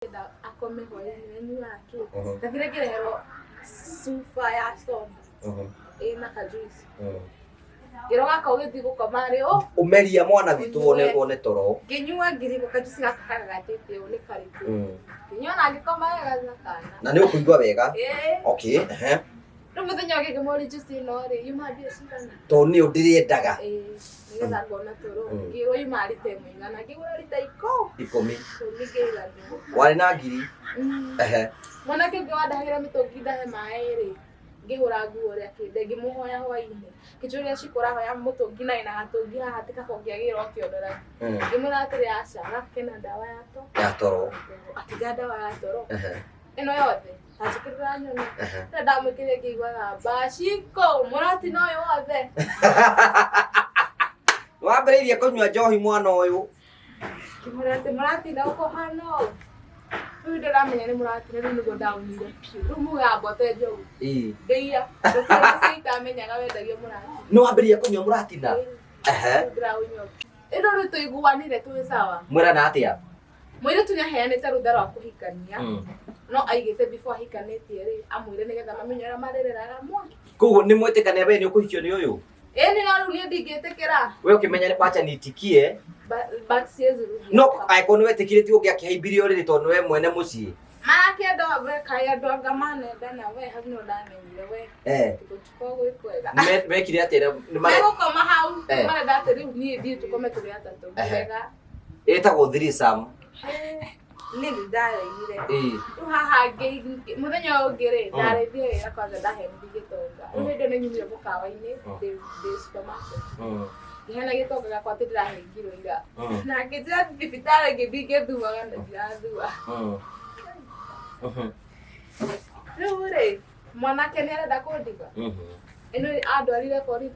Ngĩenda akome hwaĩ-inĩ nĩnyuaga kĩ ndathire ngĩreherwo cuba ya soda ĩna kajuici ngĩrwo gaka ũgĩthiĩ gũkoma rĩ ũ Ũmeria mwana witũ wone Ũnyue. wone toro. Ngĩnyua ngirigwo kajuici gaka kagagatĩte ũũ nĩ karĩkũ ngĩnyua na ngĩkoma wega na kana. Na nĩ ũkũigua wega. Ĩĩ. Okay, ehe. Rĩu mũthenya ũngĩ ngĩmũria juice ĩno rĩ yuma mbia cigana? Tondũ nĩyo ndĩrĩendaga. Ĩĩ, nĩgetha ngona toro. Ngĩrwo yuma rita ĩmwe igana, ngĩgũra rita ikũmi. 10. 10 ngĩiganwo. Warĩ na ngiri. Ehe. Mwanake ũngĩ wandahagĩra mĩtũngi ndahe maĩ rĩ, ngĩhũra nguo rĩ akĩnde ngĩmũhoya hwainĩ. Ngĩnjũria Shiko ũrahoya mũtũngi na wĩna gatũngi haha atĩ kaba ũngĩagĩra ũkĩonora. Ngĩmwĩra atĩrĩ aca, gaka kena ndawa ya toro. Ya toro. Akĩnja ndawa ya toro. Ehe. Ĩno yothe anjĩkĩrĩra nyoni. Ehe. Rĩrĩa ndamwĩkĩrire ngĩiguaga mbaciko mũratina ũyũ wothe. Wambĩrĩirie kũnyua njohi mwana ũyũ. Ngĩmwĩra atĩ mũratina ũkũhana ũũ. Rĩu ndĩramenya nĩ mũratina rĩu nĩguo ndaunire biũ. Rĩu mugaga mbote njogu. Ĩĩ. Ngĩiya. Gũtirĩ itamenyaga wendagio mũratina. Nĩ wambĩrĩirie kũnyua mũratina. Ehe. Rĩu ndĩraũnyua. Ĩno rĩu tũiguanire twĩ sawa. Mwĩrana atĩa? Mũirĩtu nĩ aheanĩte rũtha rwa kũhikania no aigĩte before ahikanĩtie rĩ amwĩre nĩgetha mamenye ũrĩa marĩreraga mwana. Koguo nĩ mwetĩkania we nĩ ũkũhikio nĩ ũyũ? Ĩni no rĩu niĩ ndingĩtĩkĩra. We ũkĩmenya wacha nitikie. But siwezi rudi. No angĩkorwo nĩ wetĩkirĩtie ũngĩakĩhaimbirie ũrĩrĩ tondũ nĩwe mwene mũciĩ. Marakĩenda we kaĩ andũ anga manenda na we hau nĩho ndamenyire we. Eh. Gũtikoragwo gwĩ kwega. Mekire atĩa? Nĩ mare- Megũkoma hau Eh. marenda atĩ rĩu niĩ thiĩ tũkome tũrĩ atatũ. Ehe. Wega. Ĩtagwo threesome. Niĩ nĩ ndaregire. Ĩĩ. Rĩu haha mũthenya ũyũ ũngĩ rĩ ndarĩthie wĩra kwanza ndahenire gĩtonga. Rĩu hĩndĩ ĩyo nĩ nyumire mũkawa-inĩ ndĩ supermarket. Ngĩheana gĩtonga gĩakwa atĩ ndĩrahĩngirwo ira. Na ngĩnjĩra thibitarĩ ngĩthiĩ ngĩthuaga na ndirathua. Rĩu rĩ mwanake nĩ arenda kũndiga. Ĩno andwarire borithi.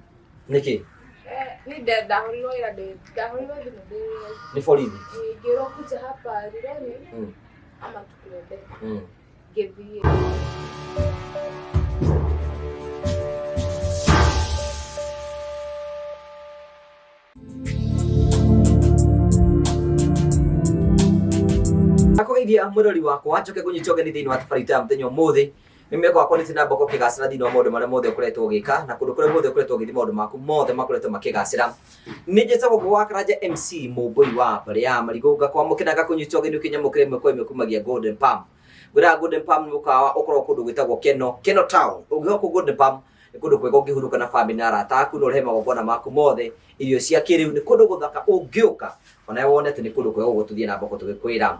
Nĩkĩ? Eh, ni ndahũrirwo ira ndahũrirwo thimũ ndĩ wĩra. Nĩ borithi. Ngĩrwo kuja hapa Rironi ama tukuende. Ngĩthiĩ. Akũgeithia mwĩrori wakwa njoke ngũnyite ũgeni thĩinĩ wa tabarĩra ya mũthenya ũmũthĩ. Nĩ mwĩhoko wakwa nĩ na mboko ũkĩgacĩra thĩinĩ wa maũndũ marĩa mothe ũkoretwo ũgĩka na kũndũ kũrĩa guothe ũkoretwo ũgĩthiĩ maũndũ maku mothe makoretwo makĩgacĩra. Nĩ njĩtagwo Ngũgũ wa Karanja MC Mũmbũi wa mbarĩ ya Marigũ ngakwamũkĩra ngakũnyita ũgeni ũkĩnyamũkĩra ĩmwe kwa ĩmwe kumagia Golden Palm. Ngwĩraga Golden Palm nĩ mũkawa ũkoragwo kũndũ gwĩtagwo Keno, Keno Town. Ũngĩhoka kũu Golden Palm nĩ kũndũ kwega ũngĩhurũka na famĩlĩ na arata aku na ũrehe magongona maku mothe, irio cia kĩrĩu, nĩ kũndũ gũthaka ũngĩũka onawe wone atĩ nĩ kũndũ kwega ũguo tũthiĩ na mboko tũgĩkwĩra.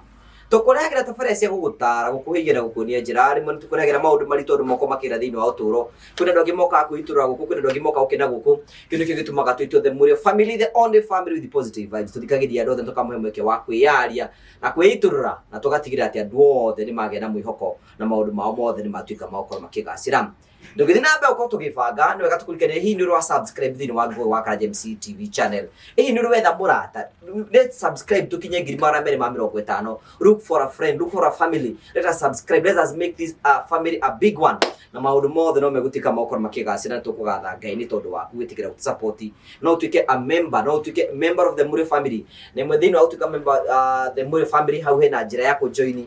Tũkũrehagĩra tabarĩra cia gũgũtara, gũkũhĩgia na gũkuonia njĩra. Rĩmwe nĩ tũkũrehagĩra maũndũ maritũ andũ moko makĩra thĩinĩ wa ũtũũro. Kwĩna andũ angĩ mokaga kwĩitũrũra gũkũ, kwĩna andũ angĩ mokaga gũkena gũkũ. Kĩu nĩkĩo gĩtũmaga twĩtwo The Mũrĩo Family, the only family with positive vibes. Tũthikagĩrĩria andũ othe na tũkamũhe mweke wa kwĩyaria na kwĩitũrũra na tũgatigĩrĩra atĩ andũ othe nĩ magĩa na mwĩhoko na maũndũ mao mothe nĩ matuĩka ma gũkorwo makĩgacĩra. Tũgĩthiĩ na mbere gũkorwo tũgĩbanga, nĩ wega tũkũririkanie hihi nĩ ũrĩ wa subscribe thĩinĩ wa Ngũgĩ wa Karanja MC TV channel. Hihi nĩ ũrĩ wetha mũrata? Let's subscribe tũkinye 250,000. Look for a friend, look for a family. Let us subscribe, let us make this a family a big one. Na maũndũ mothe no megũtuĩka ma gũkorwo makĩgacĩra na tũkũgatha Ngai nĩ tondũ waku gwĩtĩkĩra gũtũ-support. No ũtuĩke a member, no ũtuĩke member of the Mũrĩo family. Na ĩmwe thĩinĩ wa gũtuĩka member the Mũrĩo family hau hena njĩra ya kũ-join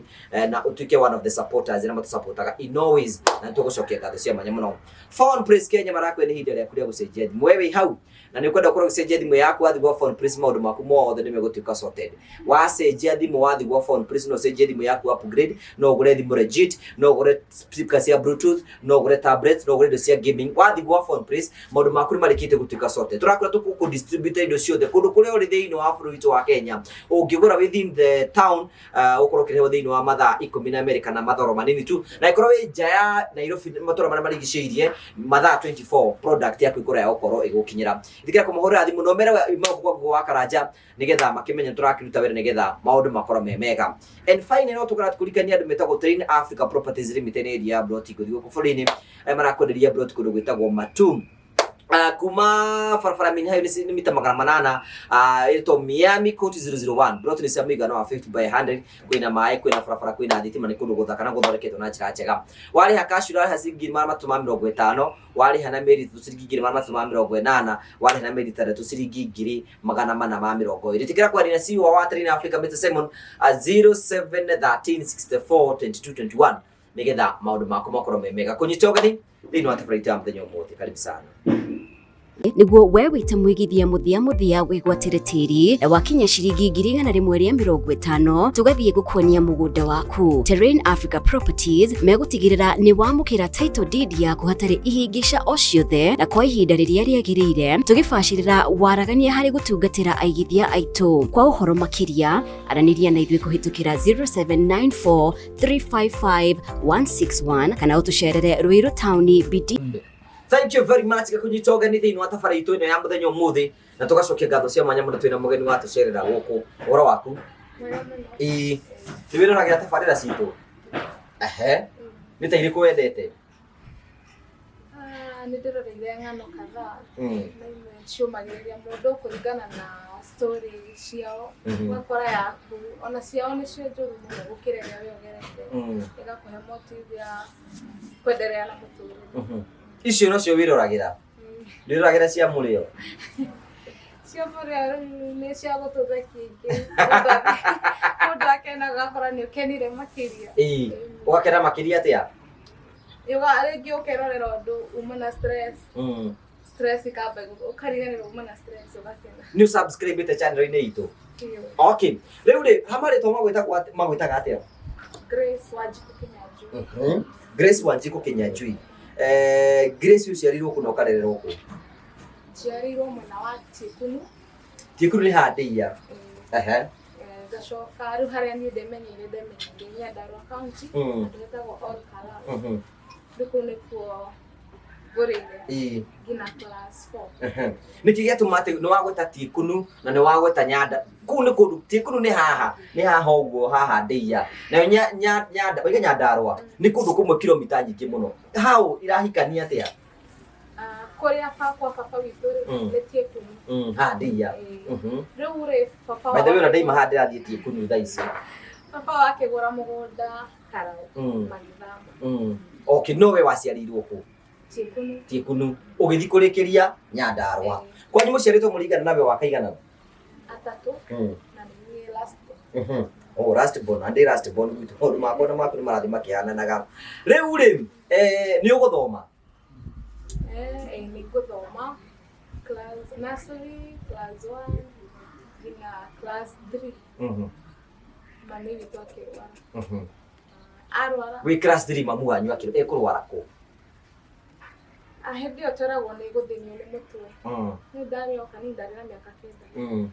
na ũtuĩke one of the supporters arĩa matũsupportaga in all ways na nĩtũgũcokia ngatho cia mwanya mũno. Phone Place Kenya marakwĩra nĩ ihinda rĩaku rĩa gũcenjia thimũ. We wĩ hau na nĩ ũkwenda gũkorwo ũgĩcenjia thimũ yaku wathiĩ gwa Phone Place maũndũ maku mothe nĩ megũtuĩka sorted. Wacenjia thimũ wathiĩ gwa Phone Place no ũcenjie thimũ yaku upgrade, no ũgũre thimũ legit, no ũgũre speaker cia bluetooth, no ũgũre tablet, no ũgũre indo cia gaming. Wathiĩ gwa Phone Place maũndũ maku nĩ marĩkĩte gũtuĩka sorted. Tũrakwĩra tũkũ distribute indo ciothe kũndũ kũrĩa ũrĩ thĩinĩ wa bũrũri witũ wa Kenya. Ũngĩgũra within the town ũkorwo ũkĩrehwo thĩinĩ wa mathaa 12 kana mathaa manini tu na ĩkorwo wĩ nja ya Nairobi matũra marĩa marigicĩirie mathaa 24 product yaku ĩkorwo ya gũkorwo ĩgũkinyĩra. Ĩtĩkĩra kũmũhũrĩra thimũ na ũmere uma gũkũ kwa Ngũgũ wa Karanja nĩgetha makĩmenye tũrakĩruta wĩra nĩgetha maũndũ makorwo me mega. And finally no tũkora kũririkania andũ metagwo Train Africa Properties Limited nĩ area ya plot ngũthi gũkũ bũrũri-inĩ arĩa marakwenderia plot kũndũ gwĩtagwo Matum. Kuma barabara mini hayo nĩ mita 800, ĩtwo Miami Court 001. Plot nĩ cia mũigana wa 50 by 100. Kwĩna maĩ, kwĩna barabara, kwĩna thitima. Nĩ kũndũ gũthaka na gũthondeketwo na njĩra njega. Warĩha cash ũrarĩha ciringi 350,000. Warĩha na mĩeri 3, ciringi 380,000. Warĩha na mĩeri 6, ciringi 420,000. Ĩtĩkĩra kwaria na CEO wa Terrain Africa, Mr. Simon, 0713 64 22 21, nĩgetha maũndũ maku makorwo me mega. Kũnyita ũgeni thĩinĩ wa tabarĩra ya mũthenya ũmũthĩ, karibu sana. Nĩguo we wĩta mũigithia mũthia mũthia wĩgwatĩre tĩri na wakinya ciringi 150,000, tũgathiĩ gũkuonia mũgũnda waku. Terrain Africa Properties megũtigĩrĩra nĩ wamũkĩra title deed yaku hatarĩ ihĩngĩca o ciothe na kwa ihinda rĩrĩa rĩagĩrĩire, tũgĩbacĩrĩra waragania harĩ gũtungatĩra aigithia aitũ. Kwa ũhoro makĩria, aranĩria na ithuĩ kũhĩtũkĩra 0794 355 161 kana ũtũcerere Ruiru taũni BD. Thank you very much gũkũnyita ũgeni thĩinĩ wa tabara itũ ĩno ya mũthenya ũmũthĩ, na tũgacokia ngatho cia mwanya mũno. Twĩna mũgeni watũcerera gũkũ. Ũhoro waku? Mwega mũno. Ĩĩ, nĩ wĩroragĩra tabarĩra citũ? Ehe, nĩ ta irĩkũ wendete? Ah, nĩ ndĩroreire ng'ano kadhaa na imwe ciũmagĩrĩria mũndũ kũringana na story ciao. Ũgakora yaku ona ciao nĩcio njũru mũno gũkĩra ĩrĩa we ũgerete, ĩgakũhe motive ya kwenderea na mũtũrĩre. Icio nocio wĩroragĩra? Wĩroragĩra cia mũrĩo? Cia mũrĩo rĩu nĩ cia gũtũthekia ingĩ. Mũndũ akenaga, agakora nĩ ũkenire makĩria. Ĩĩ, ũgakena makĩria atĩa? Rĩngĩ ũkerorera ũndũ uma na stress, stress ikamba ũkariganĩrwo uma na stress, ũgakena. Nĩ ũsubscribe channel-inĩ itũ? Biũ. Okay, rĩu rĩ, ha marĩtwa magwĩtaga atĩa? Grace Wanjikũ Kĩnyanjui. Grace Wanjikũ Kĩnyanjui. Grace, ũciarirwo kũ na ũkarererwo kũ? Njiarĩirwo mwena wa Tiekunu. Tiekunu nĩ handĩia. Ehe. Ngacoka rĩu harĩa niĩ ndemenyeire Nyandarua County, handũ hetagwo Ol Kalou. Rĩu kũu nĩkuo ngũrĩire nginya class 4. Nĩkĩ gĩatũma atĩ nĩ wagweta Tiekunu na nĩ wagweta Nyanda? Kũu nĩ kũndũ, Tiekunu nĩ haha, nĩ haha ũguo haha ndĩia, nayo Nyanda oiga Nyandarua nĩ kũndũ kũmwe kilomita nyingĩ mũno. Hau irahikania atĩa? Ah, kũrĩa kwa baba witũ rĩ, nĩ Tiekunu. Haha ndĩia. Ĩĩ. Rĩu rĩ, baba By the way, ona ndaima haha ndĩrathiĩ Tiekunu thaa ici. Baba wakĩgũra mũgũnda Karau, magĩthama. Okay, no we waciarĩirwo kũ? Tiekunu. Tiekunu, ũgĩthiĩ kũrĩkĩria Nyandarua. Ĩĩ. Kwanyu mũciarĩtwo mũringana nawe wakaigana? Atatũ, na nĩ niĩ last born. Oh, last born, and last born gwitũ maũndũ makwa na maku nĩ marathiĩ makĩhananaga. Rĩu rĩ, nĩ ũgũthoma? Eh, nĩ ngũthoma class nursery, class 1 nginya class 3. Mami witũ akĩrwara. Arwara. Wĩ class 3 mamu wanyu akĩrwara, ekũrwara kũ? Ah, hĩndĩ ĩyo tweragwo nĩ gũthĩnio nĩ mũtwe. Nĩ ndarĩ o kanini, ndarĩ na mĩaka 9.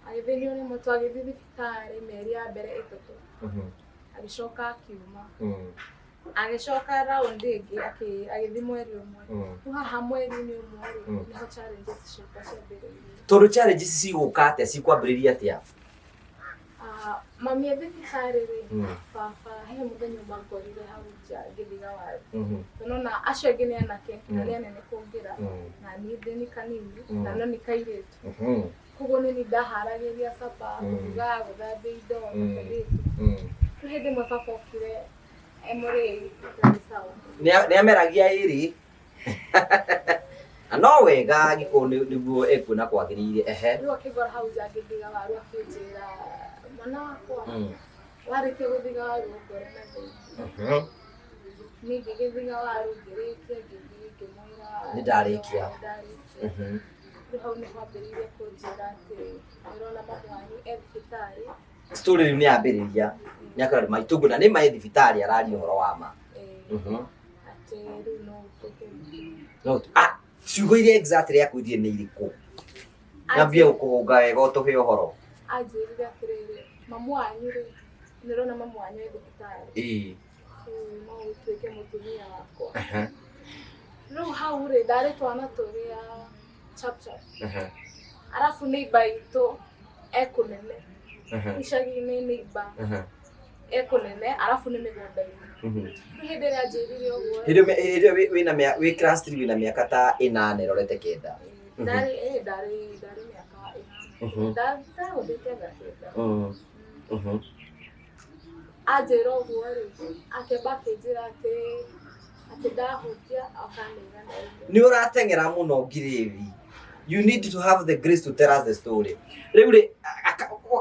Agĩthĩnio nĩ mũtwe, agĩthiĩ thibitarĩ mĩeri ya mbere 3. Agĩcoka akiuma. Agĩcoka round ĩngĩ agĩthiĩ mweri 1. Rĩu haha mweri-inĩ 1 rĩ, nĩho challenges ciakwa ciambĩrĩirie. Tondũ challenges cigũka atĩa, cikwambĩrĩria atĩa? Ah, mami e thibitarĩ rĩ, baba he mũthenya ũmwe angorire hau nja ngĩthiga waru. Tondũ acio angĩ nĩ anake na nĩ anene kũngĩra, na niĩ ndĩ nĩ kanini na no nĩ kairĩtu. Koguo nĩ niĩ ndaharagĩria capa, kũruga, gũthambia indo na kairĩtu. Rĩu hĩndĩ ĩmwe baba okire e mũrĩu, atarĩ sawa. Nĩ ameragia ĩrĩ na no wega angĩkorwo nĩguo ekuona kwagĩrĩire. Ehe. Rĩu akĩngora hau nja ngĩthiga waru, akĩnjĩra, "Mwana wakwa, warĩkia gũthiga waru ũngore na thĩinĩ." Niĩ ngĩgĩthiga waru, ngĩrĩkia, ngĩthiĩ ngĩmwĩra Nĩ ndarĩkia. Nĩ ndarĩkia. Rĩu hau nĩho ambĩrĩirie kũnjĩra atĩ nĩũrona mamu wanyu e thibitarĩ. Story rĩu nĩ yambĩrĩria, nĩ akora maitũ na nĩ maĩ thibitarĩ araria ũhoro wa ma. Ĩĩ, atĩ rĩu no ũtuĩke mũtumia. No ah, ciugo iria exactly akwĩrire nĩ irĩkũ? Nyambie gũkũhũnga wega ũtũhe ũhoro. Anjĩrire atĩrĩrĩ, "Mamu wanyu rĩ, nĩũrona mamu wanyu e thibitarĩ, rĩu no ũtuĩke mũtumia wakwa." Rĩu hau rĩ, ndarĩ twana tũrĩa chap chap. Arabu neighbor itũ e kũnene, icagi-inĩ neighbor. Ekũnene arabu nĩ mĩgũnda-inĩ. Rĩu hĩndĩ ĩrĩa anjĩrire ũguo Hĩndĩ ĩyo wĩna wĩ class 3, wĩna mĩaka ta 8 ĩrorete 9. Ndarĩ ndarĩ mĩaka 8, ndagũthĩte anga 9. Anjĩra ũguo rĩ, akĩamba akĩnjĩra atĩ ndahutia akanĩra na ĩmwe. Nĩ ũrateng'era mũno ngirĩbi. You need to have the grace to tell us the story. Rĩu rĩ,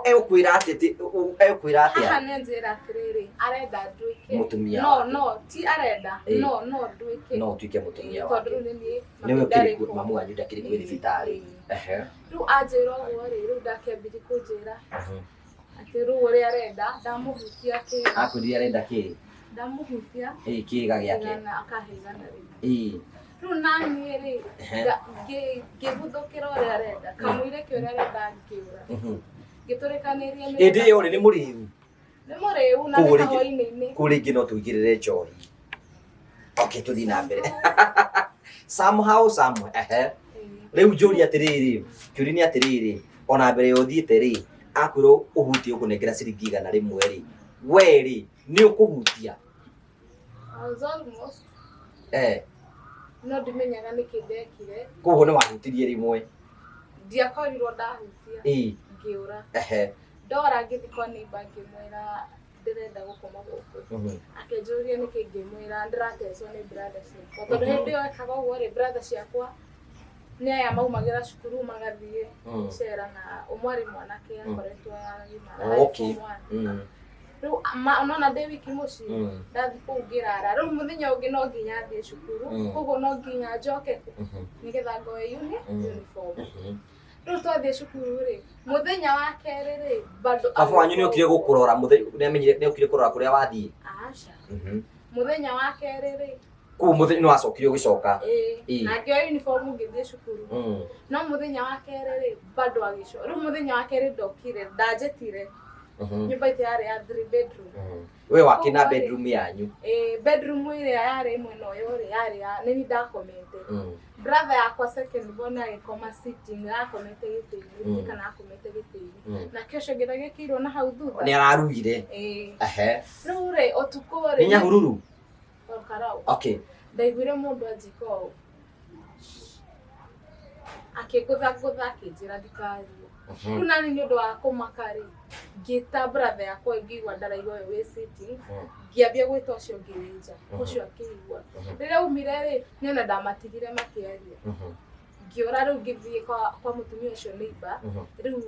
egũkwĩra atĩ egũkwĩra Haha atĩa? nĩ anjĩra atĩrĩrĩ, arenda nduĩke Mũtumia no wake. No ti arenda, no nduĩke. No ũtuĩke mũtumia Tondũ wake. rĩu nĩ niĩ Nĩwe mami ũkĩrĩ ndarĩ kuo, kuo. mamu wanyu ndakĩrĩ kwĩ thibitarĩ. Ehe. Rĩu anjĩra ũguo rĩ, rĩu ndakĩambirie kũnjĩra atĩ rĩu ũrĩa arenda ndamũhutia kĩga. Akwĩrire arenda kĩ? Ndamũhutia Ĩ, kĩga gĩake. Igana, akahe 100. Rĩu naniĩ rĩ, ngĩguthũkĩra ũrĩa arenda, kamũira kĩ ũrĩa arenda ngĩũra, ngĩtũrĩkanĩria. Hĩndĩ ĩyo rĩ, nĩ mũrĩu? Nĩ mũrĩu na Koguo nĩ rĩngĩ- kahwainĩ-inĩ. Kũu rĩngĩ no tũigĩrĩre njohi. Okay, tũthiĩ na mbere. Somehow, somewhere. Ehe. Rĩu njũria atĩrĩrĩ, kĩũria nĩ atĩrĩrĩ, ona mbere ya ũthiĩte rĩ, akwĩrwo ũhutie ũkũnengera ciringi 100 rĩ, we rĩ, nĩ ũkũhutia? I was almost no ndimenyaga nĩkĩ ndekire. Koguo nĩ wahutirie rĩmwe? Ndiakorirwo ndahutia. Ngĩũra. Ndora ngĩthiĩ kwa neighbor ngĩmwĩra ndĩrenda gũkoma gũkũ. Akĩnjũria nĩkĩ, ngĩmwĩra ndĩratecwo nĩ brother ciakwa, tondũ hĩndĩ ĩyo ekaga ũguo rĩ, brother ciakwa nĩ aya maumagĩra cukuru magathiĩ cera, na ũmwe arĩ mwanake akoretwo agimara form one. Rĩu nona ndĩ wiki mũciĩ, ndathiĩ kũu ngĩrara. Rĩu mũthenya ũngĩ no nginya thiĩ cukuru, koguo no nginya njoke nĩgetha ngoe uniform. Rĩu twathiĩ cukuru rĩ, mũthenya wa kerĩ rĩ, bado Baba wanyu nĩ okire gũkũrora mũthenya, nĩ amenyire nĩ okire kũrora kũrĩa wathiĩ? Aca. Mũthenya wa kerĩ rĩ, Kũu mũthenya nĩ wacokire ũgĩcoka? Ĩĩ. Ĩĩ. Na ngĩoya uniform ngĩthiĩ cukuru. No mũthenya wa kerĩ rĩ, bado agĩcoka. Rĩu mũthenya wa kerĩ ndokire, ndanjĩtire. Nyũmba itũ yarĩ ya three bedroom. We wakĩ na Koguo rĩ, bedroom yanyu? Ĩĩ, bedroom ĩrĩa yarĩ mwena ũyũ rĩ, yarĩ ya nĩ niĩ ndakomete. Brother yakwa second born agĩkoma sitting, akomete gĩtĩ-inĩ, kana akomete gĩtĩ-inĩ. Nake ũcio ũngĩ ndagĩkĩirwo na hau thutha. Nĩ araruire? Ĩĩ. Ehe. Rĩu rĩ, ũtukũ rĩ, Nĩ Nyahururu? Olkarau. Okay. Ndaiguire mũndũ anjĩka ũũ, akĩngũthangũtha akĩnjĩra ndikarie. Rĩu nani nĩ ũndũ wa kũmaka rĩ, ngĩta brother yakwa, ngĩigua ndaraigua ũyũ wĩ sitting, ngĩambia gwĩta ũcio ũngĩ wĩ nja, ũcio akĩigua. Rĩrĩa aumire rĩ, niĩ ona ndamatigire makĩaria, ngĩũra. Rĩu ngĩthiĩ kwa mũtumia ũcio neighbor. Rĩu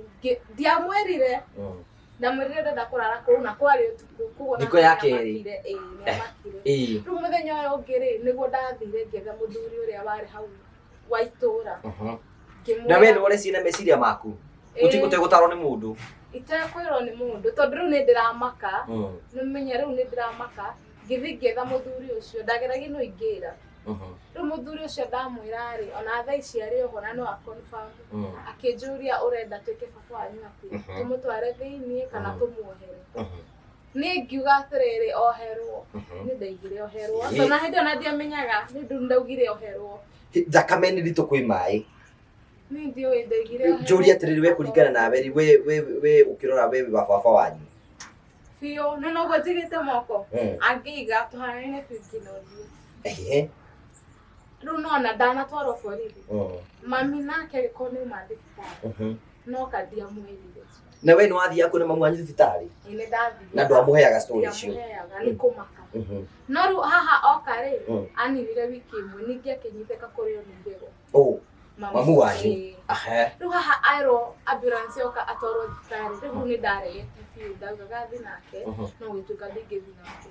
ndiamwĩrire, ndamwĩrire ndenda kũrara kũu, na kwarĩ ũtukũ, koguo Thikũ ya nake kerĩ. nĩamakire, ĩĩ, nĩamakire. Rĩu mũthenya ũyũ ũngĩ rĩ, nĩguo ndathire ngĩetha mũthuri ũrĩa warĩ hau wa itũũra, Na we ngĩmwĩra. nĩ ũreciria na meciria maku? Ĩĩ. Ũtegũtarwo nĩ mũndũ? Itekwĩrwo nĩ mũndũ, tondũ rĩu nĩ ndĩramaka. Nĩmenya rĩu nĩ ndĩramaka. Ngĩthiĩ ngĩetha mũthuri ũcio, ndageragia no ingĩra. Rĩu mũthuri ũcio ndamwĩra rĩ, ona thaa ici arĩ oho na no a-confirm. Akĩnjũria, ũrenda twĩke baba wanyu atĩa? Tũmũtware thĩiniĩ kana tũmuohere? Niĩ ngiuga atĩrĩrĩ, oherwo. Nĩ ndaigire oherwo, tondũ na hĩndĩ ĩyo na ndiamenyaga nĩ ndũ ndaugire oherwo. Thakame nĩ ritũ kwĩ maĩ. Niĩ ndiũĩ, ndaigire oherwo. Njũria atĩrĩrĩ, we kũringana nawe rĩ, we ũkĩrora we wĩ wa baba wanyu? Biũ, no noguo njigĩte moko angĩiga tũhanaine biũ nginya ũthiũ. Rĩu nona ndanatwarwo borithi, mami nake agĩkorwo nĩ uma thibitarĩ, no kandiamwĩrire. Na we nĩ wathiaga kuona mamu wanyu thibitarĩ? Ĩ, nĩ ndathire. Na ndwamũheaga story icio? Ndiamũheaga nĩ kũmaka. No rĩu haha oka rĩ, aninire wiki ĩmwe, ningĩ akĩnyitĩka kũrĩo nĩ mbegũ. Oh, mamu wanyu? Ĩĩ. Rĩu haha aerwo ambulance yoka atwarwo thibitarĩ, rĩu hau nĩ ndaregete biũ, ndaugaga thiĩ nake, no gĩtuĩka ndingĩthiĩ nake.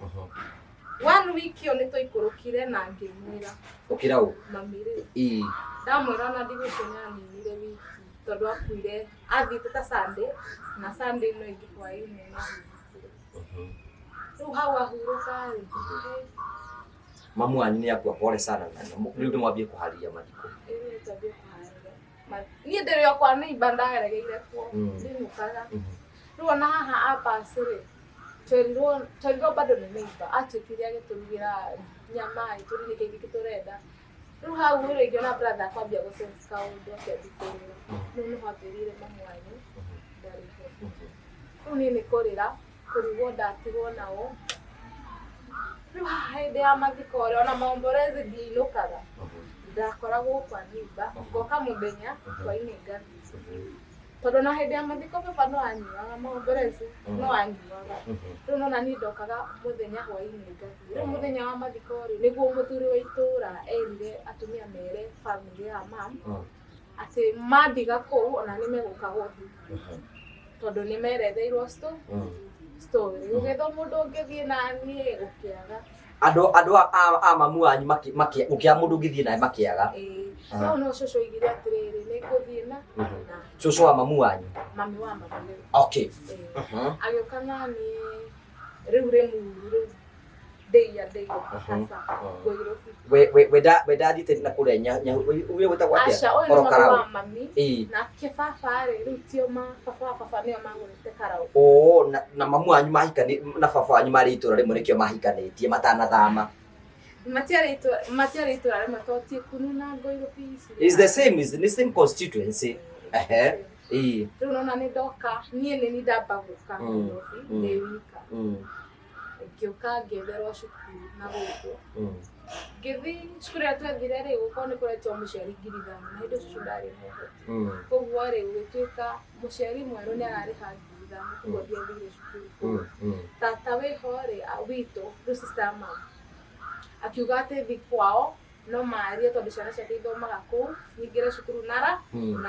One week ĩyo nĩ twaikũrũkire na ngĩmwĩra. Ũkĩra ũ? Mami rĩ, ndamwĩra ona ndigũcio nĩ aninire wiki, tondũ akuire athiĩte ta Sunday, na Sunday ĩno ĩngĩ hwaĩ-inĩ nĩ ahurũkire. Rĩu hau ahurũka rĩ, Mamu wanyu nĩ akua, pole sana, na rĩu nĩ mwambie kũharĩria mathiko. Ĩĩ, twambie kũharĩria. Niĩ ndĩrĩ o kwa neighbor, ndaregeire kuo, ndinũkaga. Rĩu ona haha apass rĩ, twerirwo bado nĩ neighbor, atuĩkire agĩtũrugĩra nyama, agĩtũria nĩkĩ gĩkĩ tũrenda. Rĩu hau rĩ, ngĩona brother akwambia gũ sense kaũndũ, akĩambia kũrĩra. Rĩu nĩho ambĩrĩire mamu wanyu ndarĩ ho. Rĩu niĩ nĩ kũrĩra. Kũrigwo ndatigwo nao. Rĩu haha hĩndĩ ya mathiko rĩ, ona maomborezi ndiinũkaga, ndakoragwo kwa nyumba, ngoka mũthenya hwainĩ ngathiĩ, tondũ na hĩndĩ ya mathiko baba no anyuaga maomborezi, no anyuaga. Rĩu nona niĩ ndokaga mũthenya hwainĩ ngathiĩ. Rĩu mũthenya wa mathiko rĩ, nĩguo mũthuri wa itũũra erire atumia mere bamĩrĩ ya mam atĩ mandiga kũu ona nĩ megũka gũthikwo, tondũ nĩ meretheirwo story gũgĩthwo mũndũ ũngĩthiĩ na niĩ gũkĩaga. Andũ a mamu wanyu gũkĩaga mũndũ ũngĩthiĩ naye makĩaga. Ĩĩ. No no cũcũ oigire atĩrĩrĩ, nĩ ngũthiĩ na Cũcũ wa mamu wanyu? Mami wa mami rĩu. Ĩĩ. Agĩũka na niĩ rĩu Rĩmuru, rĩu ndĩia ndĩia hasa Ngũirũbi. We ndathiĩte na kũrĩa ũyũ wĩtagwo atĩa? Aca, ũyũ nĩ Oro mami Karau. wa mami. Nake baba rĩ, rĩu tio ma baba wa baba nĩo magũrĩte Karau. Oo, na mamu wanyu mahikani na baba wanyu marĩ itũra rĩmwe, nĩkĩo mahikanĩtie matanathama? Matiarĩ itũra rĩmwe, to tie Kunu na Ngũirũbi ici. Is the same, is the same constituency. Ehe, ĩĩ. Rĩu nona nĩ ndoka niĩ, nĩ ni ndamba gũka Nairobi ndĩ wika. Ngĩũka ngĩetherwo cukuru na gũkũ. Ngĩthiĩ cukuru ĩrĩa twethire rĩ, gũkorwo nĩ kũretio mũciari 5,000, na hĩndĩ ũcio cũcũ ndarĩ na ũhoti. Koguo rĩ, gũgĩtuĩka mũciari mwerũ nĩ ararĩha 5,000, koguo ndiathire cukuru kũu. Tata wĩho rĩ, witũ rĩu, sister ya mama, akiuga atĩ thi kwao no marie, tondũ ciana ciake ithomaga kũu, nyingĩre cukuru nara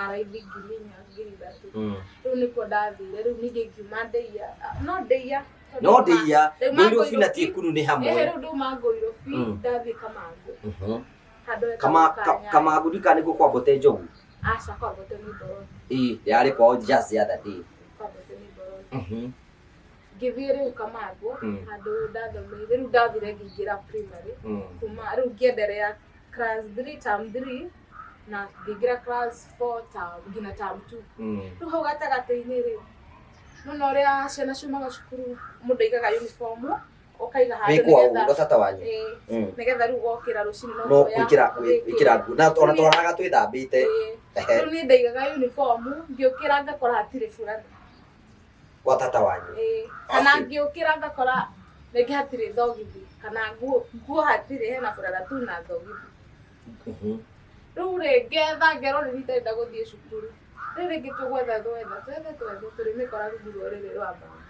raithi 4,000, 3,000. Rĩu nĩkuo ndathire. Rĩu ningĩ ngiuma ndĩia, no ndĩia tondũ No ndĩia. Rĩu ma Ngũirũbi na Ngũirũbi- tie Kunu nĩ hamwe. Ĩhĩ, rĩu ndauma Ngũirũbi, ndathiĩ Kamangũ, handũ hetagwo Kama Kanyarĩ. Kamangũ ndika nĩkuo kwa Mbote Njogu? Aca, kwa Mbote nĩ Mborothi. Ĩĩ, yarĩ kwao just the other day. Kwa Mbote nĩ Mborothi. Ngĩthiĩ rĩu Kamangũ, handũ ndathomeire. Rĩu ndathire ngĩingĩra primary, kuma rĩu ngĩenderea class 3 term 3 na ngĩingĩra class 4 term nginya term 2. Rĩu hau gatagatĩ-inĩ rĩ, mũno ũrĩa ciana ciumaga cukuru, mũndũ aigaga uniform, ũkaiga Wĩ handũ kwao nĩgetha gwa tata wanyu? Ĩĩ, nĩgetha rĩu wokĩra rũcinĩ no kuoya gwĩkĩra gwĩkĩra. Gwĩkĩra nguo na ona twararaga twĩthambĩte. Ĩĩ. Ehe. Rĩu niĩ ndaigaga uniform, ngĩũkĩra ngakora hatirĩ burana. Gwa tata wanyu? Ĩĩ. Kana ngĩũkĩra ngakora rĩngĩ hatirĩ thogithi kana nguo hatirĩ, hena burana tu na thogithi. Rĩu rĩ, ngetha ngerwo nĩ itarenda gũthiĩ cukuru. Rĩu rĩngĩ tũgwetha twetha twethe twethe tũrĩmĩkora rungu rwa ũrĩrĩ rwa mama.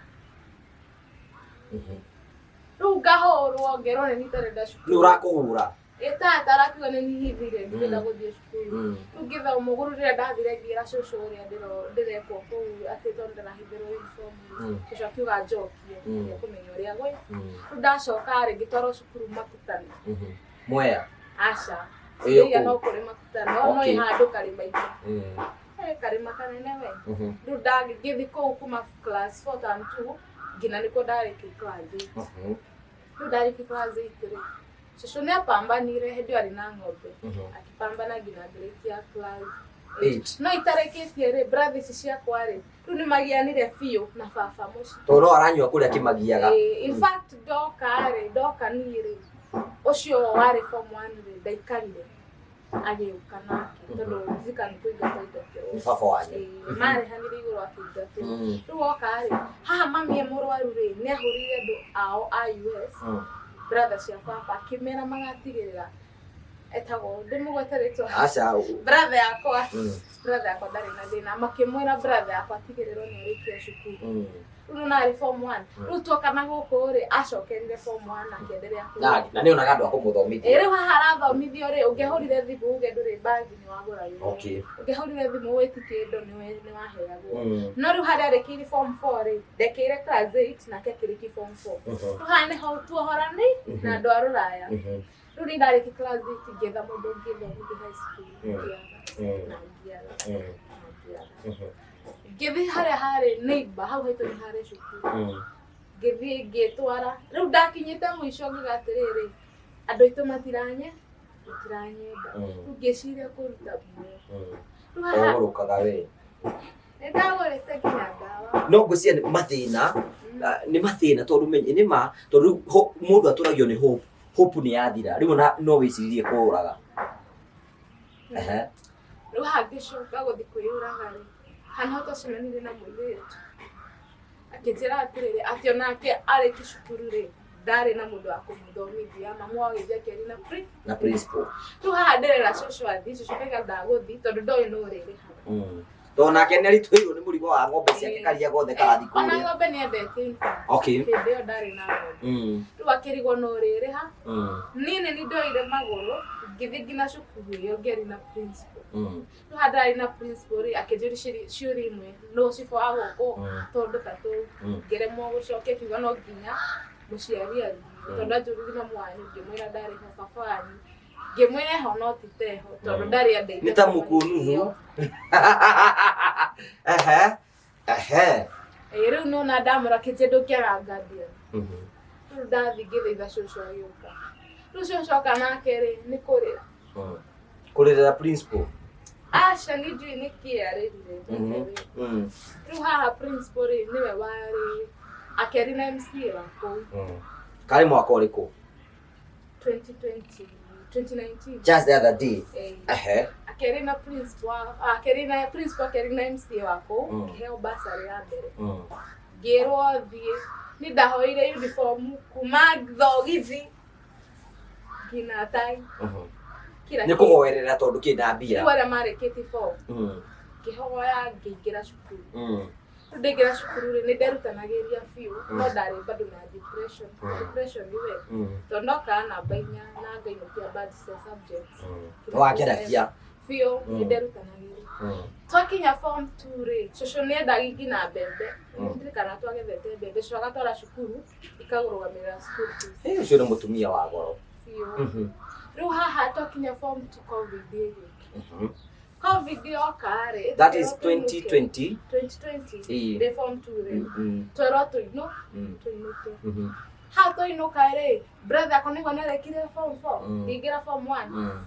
Rĩu ngahũrwo, ngerwo nĩ itarenda Nĩ cukuru. ũrakũhũra? Ĩ, tata arakiuga nĩ hithire ndirenda gũthiĩ cukuru. Rĩu ngĩthoma ũguo, rĩu rĩrĩa ndathire ngĩra cũcũ ũrĩa ndĩrekwo kũu, atĩ tondũ ndĩrahithĩrwo uniform rĩ, cũcũ akiuga njokie, nĩekũmenya ũrĩa gwĩ. Rĩu ndacoka rĩ, ngĩtwarwo cukuru Makutano. Mwea? Aca. Ĩyo Ĩya kũu? No kũrĩ Makutano, no ĩ handũ karĩma-inĩ. Karĩma kanene we. Rĩu ngĩthiĩ kũu kuma class 4 term 2 nginya nĩkuo ndarĩkia class 8. Rĩu ndarĩkia class 8 rĩ, cũcũ nĩ apambanire, hĩndĩ ĩyo arĩ na ng'ombe, akĩpambana nginya ngĩrĩkia class 8. Eight. No itarĩkĩtie rĩ, brother ici ciakwa rĩ, rĩu nĩ magianire biũ na baba mũciĩ. Tondũ no aranyua kũrĩa kĩmagiaga. Ĩĩ, in fact ndoka rĩ, ndoka niĩ rĩ, ũcio warĩ form 1 rĩ, ndaikarire agĩũka nake, tondũ ndirikana kũingatwo aingatirwo. Nĩ baba wanyu? Ĩĩ, marĩhanire igũrũ akĩingatwo. Rĩu woka rĩ, haha mami e mũrwaru rĩ, nĩ ahũrire andũ ao a US, brother cia baba, akĩmera magatigĩrĩra etagwo, ndĩmũgwete rĩtwa? Aca. Brother yakwa, brother yakwa ndarĩ na thĩna, makĩmwĩra brother yakwa atigĩrĩrwo nĩ arĩkia cukuru. Rĩu nona arĩ form 1. Rĩu tuoka na gũkũ rĩ, acokerire form 1 akĩenderea Na nĩ onaga andũ a Ĩ, kũmũthomithia. Rĩu haha arathomithio rĩ, ũngĩahũrire thimũ uge ndũrĩ mbagi, nĩ wagũragĩrwo. Ũngĩahũrire thimũ wĩti kĩndũ, nĩ waheagwo. No rĩu harĩa arĩkĩirie form 4 rĩ, ndekĩire class 8 nake akĩrĩkia form 4. Rĩu haha nĩho tuohorani na andũ a rũraya. Rĩu nĩ ndarĩkia class 8, ngĩetha mũndũ ũngĩthomithia high school, ngĩaga na ngĩaga na ngĩaga. Ngĩthiĩ harĩa harĩ neighbor, hau haitũ nĩ harĩ cukuru, ngĩthiĩ ngĩtwara. Rĩu ndakinyĩte mũico ngiuga atĩrĩrĩ, andũ aitũ matiranyenda. Rĩu ngĩciria kũruta muoyo. Rĩu haha Ũgũrũkaga we. Nĩ ndagũrĩte nginya ndawa. No ngwĩciria nĩ mathĩna, nĩ mathĩna, tondũ menye nĩ ma tondũ rĩu mũndũ atũragio nĩ hope. Hope nĩ yathira rĩu, ona no wĩciririe kũũraga. Ehe. Rĩu haha ngĩcoka gũthiĩ kwĩyũraga rĩ, haha nĩho twacemanirie na mũirĩtu. Akĩnjĩra atĩrĩrĩ, atĩ onake arĩki cukuru rĩ, ndarĩ na mũndũ wa kũmũthomithia, mamu wao agĩthiĩ akĩaria na Na principal. Rĩu haha ndĩrera cũcũ athiĩ, cũcũ akauga ndagũthiĩ tondũ ndoĩ nũ ũrĩrĩhaga. Tondũ nake nĩ aritũhĩirwo nĩ mũrigo wa ng'ombe ciake karia gothe karathi Ona kũrĩa. ng'ombe nĩ endetie in fact. Okay. Hĩndĩ ĩyo ndarĩ na ng'ombe. Rĩu akĩrigwo nũ ũrĩrĩha. Niĩ nĩ niĩ ndoire magũrũ ngĩthiĩ nginya cukuru ĩyo ngĩaria na principal. Rĩu haha ndĩraria na principal rĩ, akĩnjũria ciũria imwe, nũ cibũ wa gũkũ, tondũ ta tũu. Ngĩremwo gũcokia, akiuga no nginya mũciari athiĩ. Tondũ anjũririe mamu wanyu, ngĩmwĩra ndarĩ ho, baba wanyu ngĩmwĩra eho no ti teho tondũ ndarĩ andeithia Nĩ ta mũkuo nuthu. Ehe. Ehe. Ĩĩ, rĩu nona ndamũra kĩnjĩ ndũngĩaga guardian. Rĩu ndathiĩ ngĩthaitha cũcũ agĩũka. Rĩu cũcũ oka nake rĩ, nĩ kũrĩra. Kũrĩrĩra principal. Aca niĩ ndiũĩ nĩkĩ arĩrire. Rĩu haha principal rĩ, nĩwe warĩ akĩaria na MCA wa kũu. Karĩ mwaka ũrĩkũ? 2020, 2019. Just the other day. Ĩĩ. Ehe. Akĩaria na principal, akĩaria na principal, akĩaria na MCA wa kũu, ngĩheo bursary ya mbere. Ngĩrwo thiĩ, niĩ ndahoire uniform kuma thogithi nginya tai. Kila Nĩ kũhoerera tondũ kĩna mbia. Rĩu arĩa marĩkĩtie form ngĩhoya ngĩingĩra cukuru. Rĩu ndaingĩra cukuru rĩ, nĩ nderutanagĩria biũ, no ndarĩ bado na depression. Depression nĩ we tondũ ndokaga namba 4 na ngainũkia badge cia subjects. Nĩwakeragia. Biũ nĩ nderutanagĩria. Twakinya form 2 rĩ, cũcũ nĩ endagia nginya mbembe. Ndirikana twagethete mbembe, cũcũ agatwara cukuru ikagũrũgamĩrĩra school fees. Ĩ, ũcio nĩ mũtumia wa goro. Biũ. Rĩu haha twakinya form 2 COVID ĩgĩũka. COVID yoka rĩ, That is ĩtũkĩrwo tũinũke. 2020. 2020. Ĩĩ. Ndĩ form 2 rĩ, twerwo tũinũke. Ha twainũka rĩ, brother yakwa nĩguo nĩarekire form 4, ngĩingĩra form 1.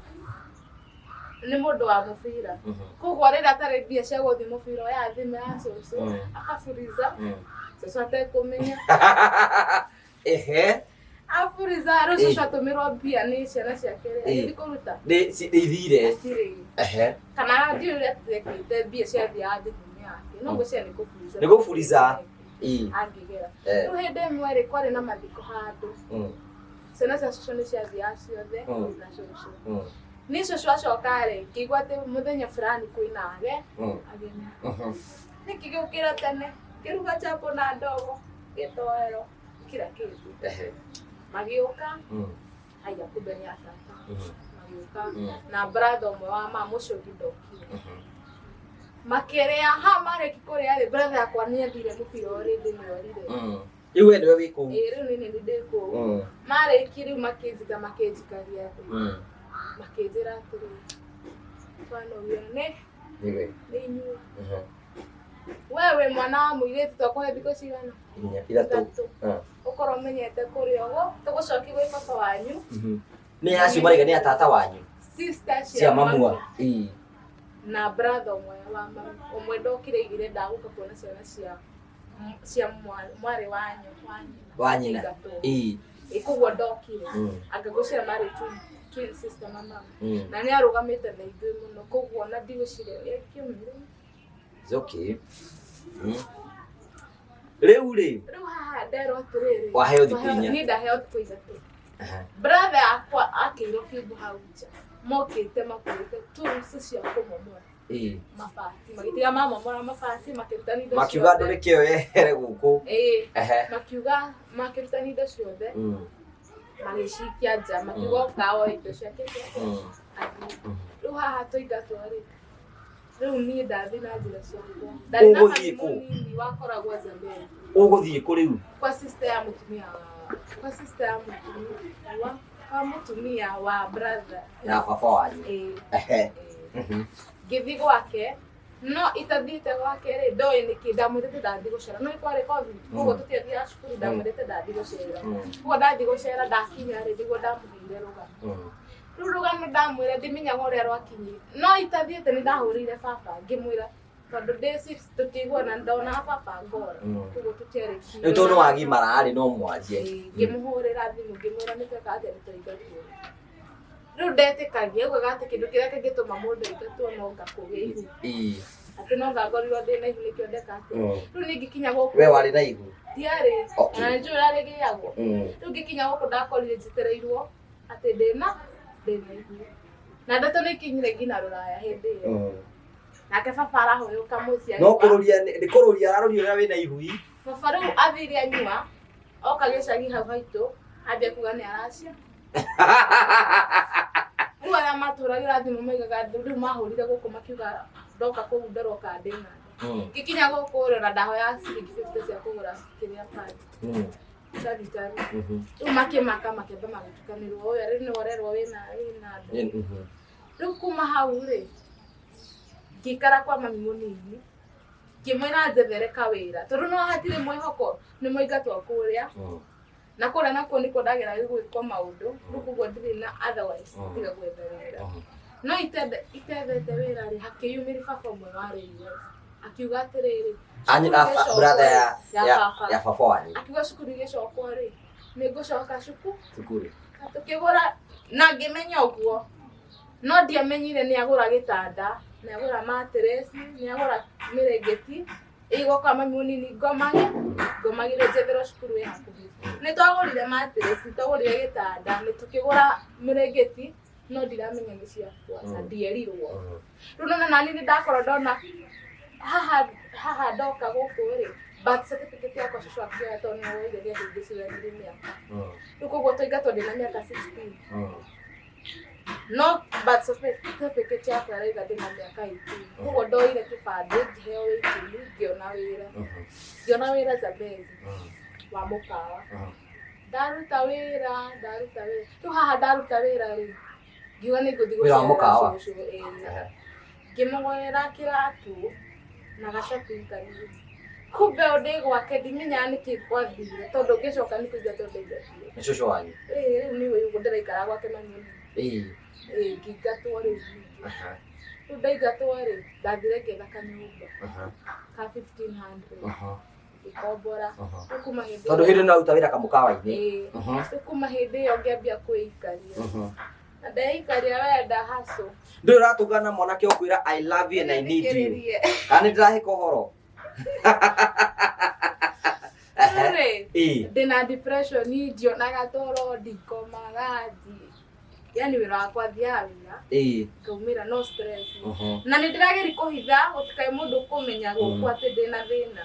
Nĩ mũndũ wa mũbira. Koguo rĩrĩa atarĩ mbia cia gũthiĩ mũbira oyaga thimũ ya cũcũ, akaburiza, cũcũ atekũmenya. Ehe. Aburiza, rĩu cũcũ atũmĩrwo mbia nĩ ciana ciake rĩ, agĩthiĩ kũruta. Nĩ ithire. Atirĩ. Ehe. Kana ndiũĩ ũrĩa atekĩte mbia ciathiaga thimũ-inĩ yake. No ngwĩciria nĩ kũburiza. Nĩ kũburiza. Ĩĩ. Angĩgera. Eh. Rĩu hĩndĩ ĩmwe rĩ, kwarĩ na mathiko handũ. Ciana cia cũcũ nĩ ciathiaga ciothe na cũcũ. Niĩ cũcũ acoka rĩ, ngĩigua atĩ mũthenya fulani kwĩna ageni. Nĩkĩ gĩũkĩra tene, ngĩruga chapo na ndogo, gĩtoero, kila kĩndũ. Ehe. Magĩũka, haya kumbe nĩ atata. Magĩũka na brother ũmwe wa mama ũcio ũngĩ ndokire. Makĩrĩa, ha marĩki kũrĩa rĩ, brother yakwa nĩ athire mũbira already nĩ orire. Rĩu we nĩwe wĩ kũu. Ĩĩ, rĩu niĩ nĩ ndĩ kũu. Marĩki rĩu makĩnjĩta makĩnjikaria thĩ. Makĩnjĩra atĩrĩrĩ, twanogio nĩ Nĩwe. nĩ inyuĩ. We wĩ mwana wa mũirĩtu twakũhe thikũ cigana? 4, 3. Ũkorwo ũmenyete kũrĩa ũguo, tũgũcokia gwĩ baba wanyu. Nĩ acio maraiga nĩ atata wanyu. Sister Cia mamua. mami Ĩĩ. na brother ũmwe wa mami. Ũmwe ndokire aigire ndagũka kuona ciana cia mwarĩ wa nyina. Wa nyina. Aingatwo. Ĩĩ. Ĩ, koguo ndokire. Anga ngwĩciria marĩ twin sister na mama. Na nĩ arũgamĩte na ithuĩ mũno, koguo ona ndigwĩciria nĩ akiumire. It's okay. Rĩu rĩ, Rĩu haha nderwo atĩrĩrĩ, Waheo thikũ 4. Niĩ ndaheo thikũ 3. Brother yakwa akĩirwo kĩndũ hau nja. Mokĩte makuĩte tools cia kũmomora Ĩĩ. mabati, magĩtiga mamomora mabati, makĩruta indo Makiuga andũ ciothe. nĩkĩo yehere gũkũ. Ĩĩ. Ehe. Makiuga makĩruta indo ciothe, magĩcikia nja, makiuga oka oe indo ciake ciothe athiĩ. Rĩu haha twaingatwo rĩ, rĩu niĩ ndathiĩ na njĩra ciakwa. Ndarĩ na Ũgũthiĩ mami kũ? mũnini wakoragwo Zambezi. Ũgũthiĩ kũ rĩu? Kwa sister ya mũtumia wa, kwa sister ya mũtumia wa, kwa mũtumia wa brother. Ya baba wanyu. Ĩĩ. Ehe. Ĩĩ. Ngĩthiĩ gwake, no itathiĩte gwake rĩ, ndoĩ nĩkĩ ndamwĩrĩte ndathiĩ gũcera. No kwarĩ COVID, koguo tũtiathiaga cukuru, ndamwĩrĩte ndathiĩ gũcera. Koguo ndathiĩ gũcera ndakinya rĩ, nĩguo ndamũheire rũgano. Rĩu rũgano ndamwĩra ndimenyaga ũrĩa rwakinyire. No itathiĩte nĩ ndahũrĩire baba ngĩmwĩra tondũ ndĩ 6 tũtiguana, ndonaga baba ngora. Koguo tũtiarĩkirie. Rĩu tondũ nĩ wagimara rĩ, no mwarie. Ngĩmũhũrĩra thimũ ngĩmwĩra nĩ tweka atĩa nĩ twaingatwo. Rĩu ndetĩkagia, augaga atĩ kĩndũ kĩrĩa kĩngĩtũma mũndũ aingatwo no anga kũgĩa ihu. Ĩĩ. Atĩ no ngakorirwo ndĩ na ihu nĩkĩo ndeka atĩ. Rĩu niĩ ngĩkinya gũkũ. We warĩ na ihu? Ndiarĩ. Okay. Na nĩnjũĩ ũrĩa rĩgĩagwo. Rĩu ngĩkinya gũkũ ndakorire njetereirwo atĩ ndĩna ihu. Na ndeto nĩ ikinyire nginya rũraya hĩndĩ ĩyo. Nake baba arahũyũka mũciĩ. No kũrũria nĩ kũrũria ararũria ũrĩa wĩna ihu. Baba rĩu athire anyua oka gĩcagi hau haitũ ambia kuga nĩ aracia. Rĩu arĩa matũragĩra thimũ maigaga rĩu mahũrire gũkũ makiuga ndoka kũu ndaroka ndĩna. Ngĩkinya gũkũ rĩ ona ndahoya ciringi 50 cia kũgũra kĩrĩa pad. Sanitary. Rĩu makĩmaka makĩamba magĩtukanĩrwo ũyũ rĩu nĩ ũrerwo wĩna nda. Rĩu kuma hau rĩ ngĩikara kwa mami mũnini ngĩmwĩra njethere kawĩra tondũ no hatirĩ mwĩhoko nĩ mũingatwo kũrĩa na kũrĩa nakuo nĩkuo ndageragia gwĩkwo maũndũ rĩu koguo ndirĩ na otherwise tiga gwetha wĩra. No itethete wĩra rĩ hakĩyumĩria baba ũmwe warĩ US akiuga atĩrĩrĩ brother ya baba wanyu akiuga cukuru igĩcokwo rĩ nĩ ngũcoka cukuru tũkĩgũra na ngĩmenya ũguo no ndiamenyire nĩ agũra gĩtanda nĩ agũra matiresi nĩ agũra mĩrĩngĩti ĩgũka mami mũnini ngomagĩre njetherwo cukuru ĩ hakuhĩ. Nĩ twagũrire matiresi twagũrire gĩtanda nĩ tũkĩgũra mĩrĩngĩti no ndiramenya nĩ ciakwa na ndierirwo. Rĩu nona nani nĩ ndakorwo ndona haha ndoka gũkũ rĩ birth certificate yakwa cũcũ akĩoya tondũ nĩ woire gĩathĩ ngĩciranĩrie mĩaka. Rĩu koguo twaingatwo ndĩna mĩaka 16. No birth certificate yakwa ĩrauga ndĩna mĩaka 18. Koguo ndoire kĩbandĩ ngĩheo 18 ngĩona wĩra. Ngĩona wĩra Zambezi wa mũkawa. Ndaruta wĩra. Rĩu haha ndaruta wĩra rĩ ngiuga nĩ ngũthiĩ Wĩra wa mũkawa? gũcerera cũcũ, ĩĩ. Ngĩmũgũrĩra kĩratũ na gacabi kanini. Kumbe o ndĩ gwake ndimenyaga nĩkĩ gwathire tondũ ngĩcoka nĩ kũingatwo ndaingatirwo. Nĩ cũcũ wanyu? Ĩĩ rĩu nĩ ũyũ ndĩraikara gwake mami mũnini. Ĩĩ ngĩingatwo rĩu ningĩ. Rĩu ndaingatwo rĩ ndathire ngĩetha kanyũmba ka 1500 ngĩkombora. Rĩu kuma hĩndĩ Tondũ hĩndĩ no aruta wĩra kamũkawa-inĩ. Ĩĩ. Rĩu kuma hĩndĩ ĩyo ngĩambia kwĩikaria. Na ndeikaria wenda hustle. Ndũrĩ ũratũngana na mwanake ũkwĩra I love you and I need you. Kana nĩ ndĩrahĩka ũhoro? Rĩ, ndĩna depression ndionaga toro ndikomaga yani wĩra wakwa thiaga wĩra ngaumĩra no stress. Na nĩ ndĩrageria kũhitha gũtikae mũndũ kũmenya gũkũ atĩ ndĩna thĩna.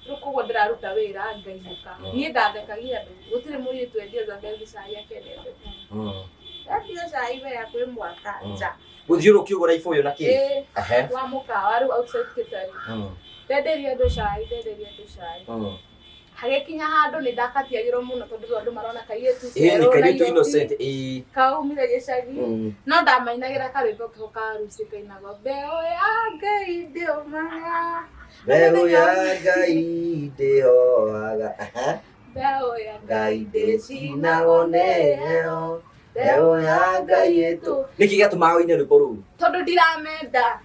Rĩu koguo ndĩraruta wĩra ngainũka. Niĩ ndathekagia andũ gũtirĩ mũirĩtu endia Zambezi cai akenete. Endia cai we kwĩ mwaka nja. Gũthiũrũkia ũguo na ibũyũ na kĩ? Wa mũkawa rĩu outside Gĩtari. Ndenderia andũ cai. Hagĩkinya handũ nĩ ndakatiagĩrwo mũno tondũ rĩu andũ marona kairĩtu Ĩĩ kairĩtu innocent ĩĩ. Kaumire gĩcagi. No ndamainagĩra karwĩmbo kau ka harusi kainagwo mbeũ ya Ngai ndĩũmaga. Mbeũ ya Ngai ndĩhoaga. Mbeũ ya Ngai ndĩcinagwo nĩyo. Mbeũ ya Ngai ĩtũ. Nĩkĩ gĩatũmaga ũine rwĩmbo rũu? Tondũ ndiramenda.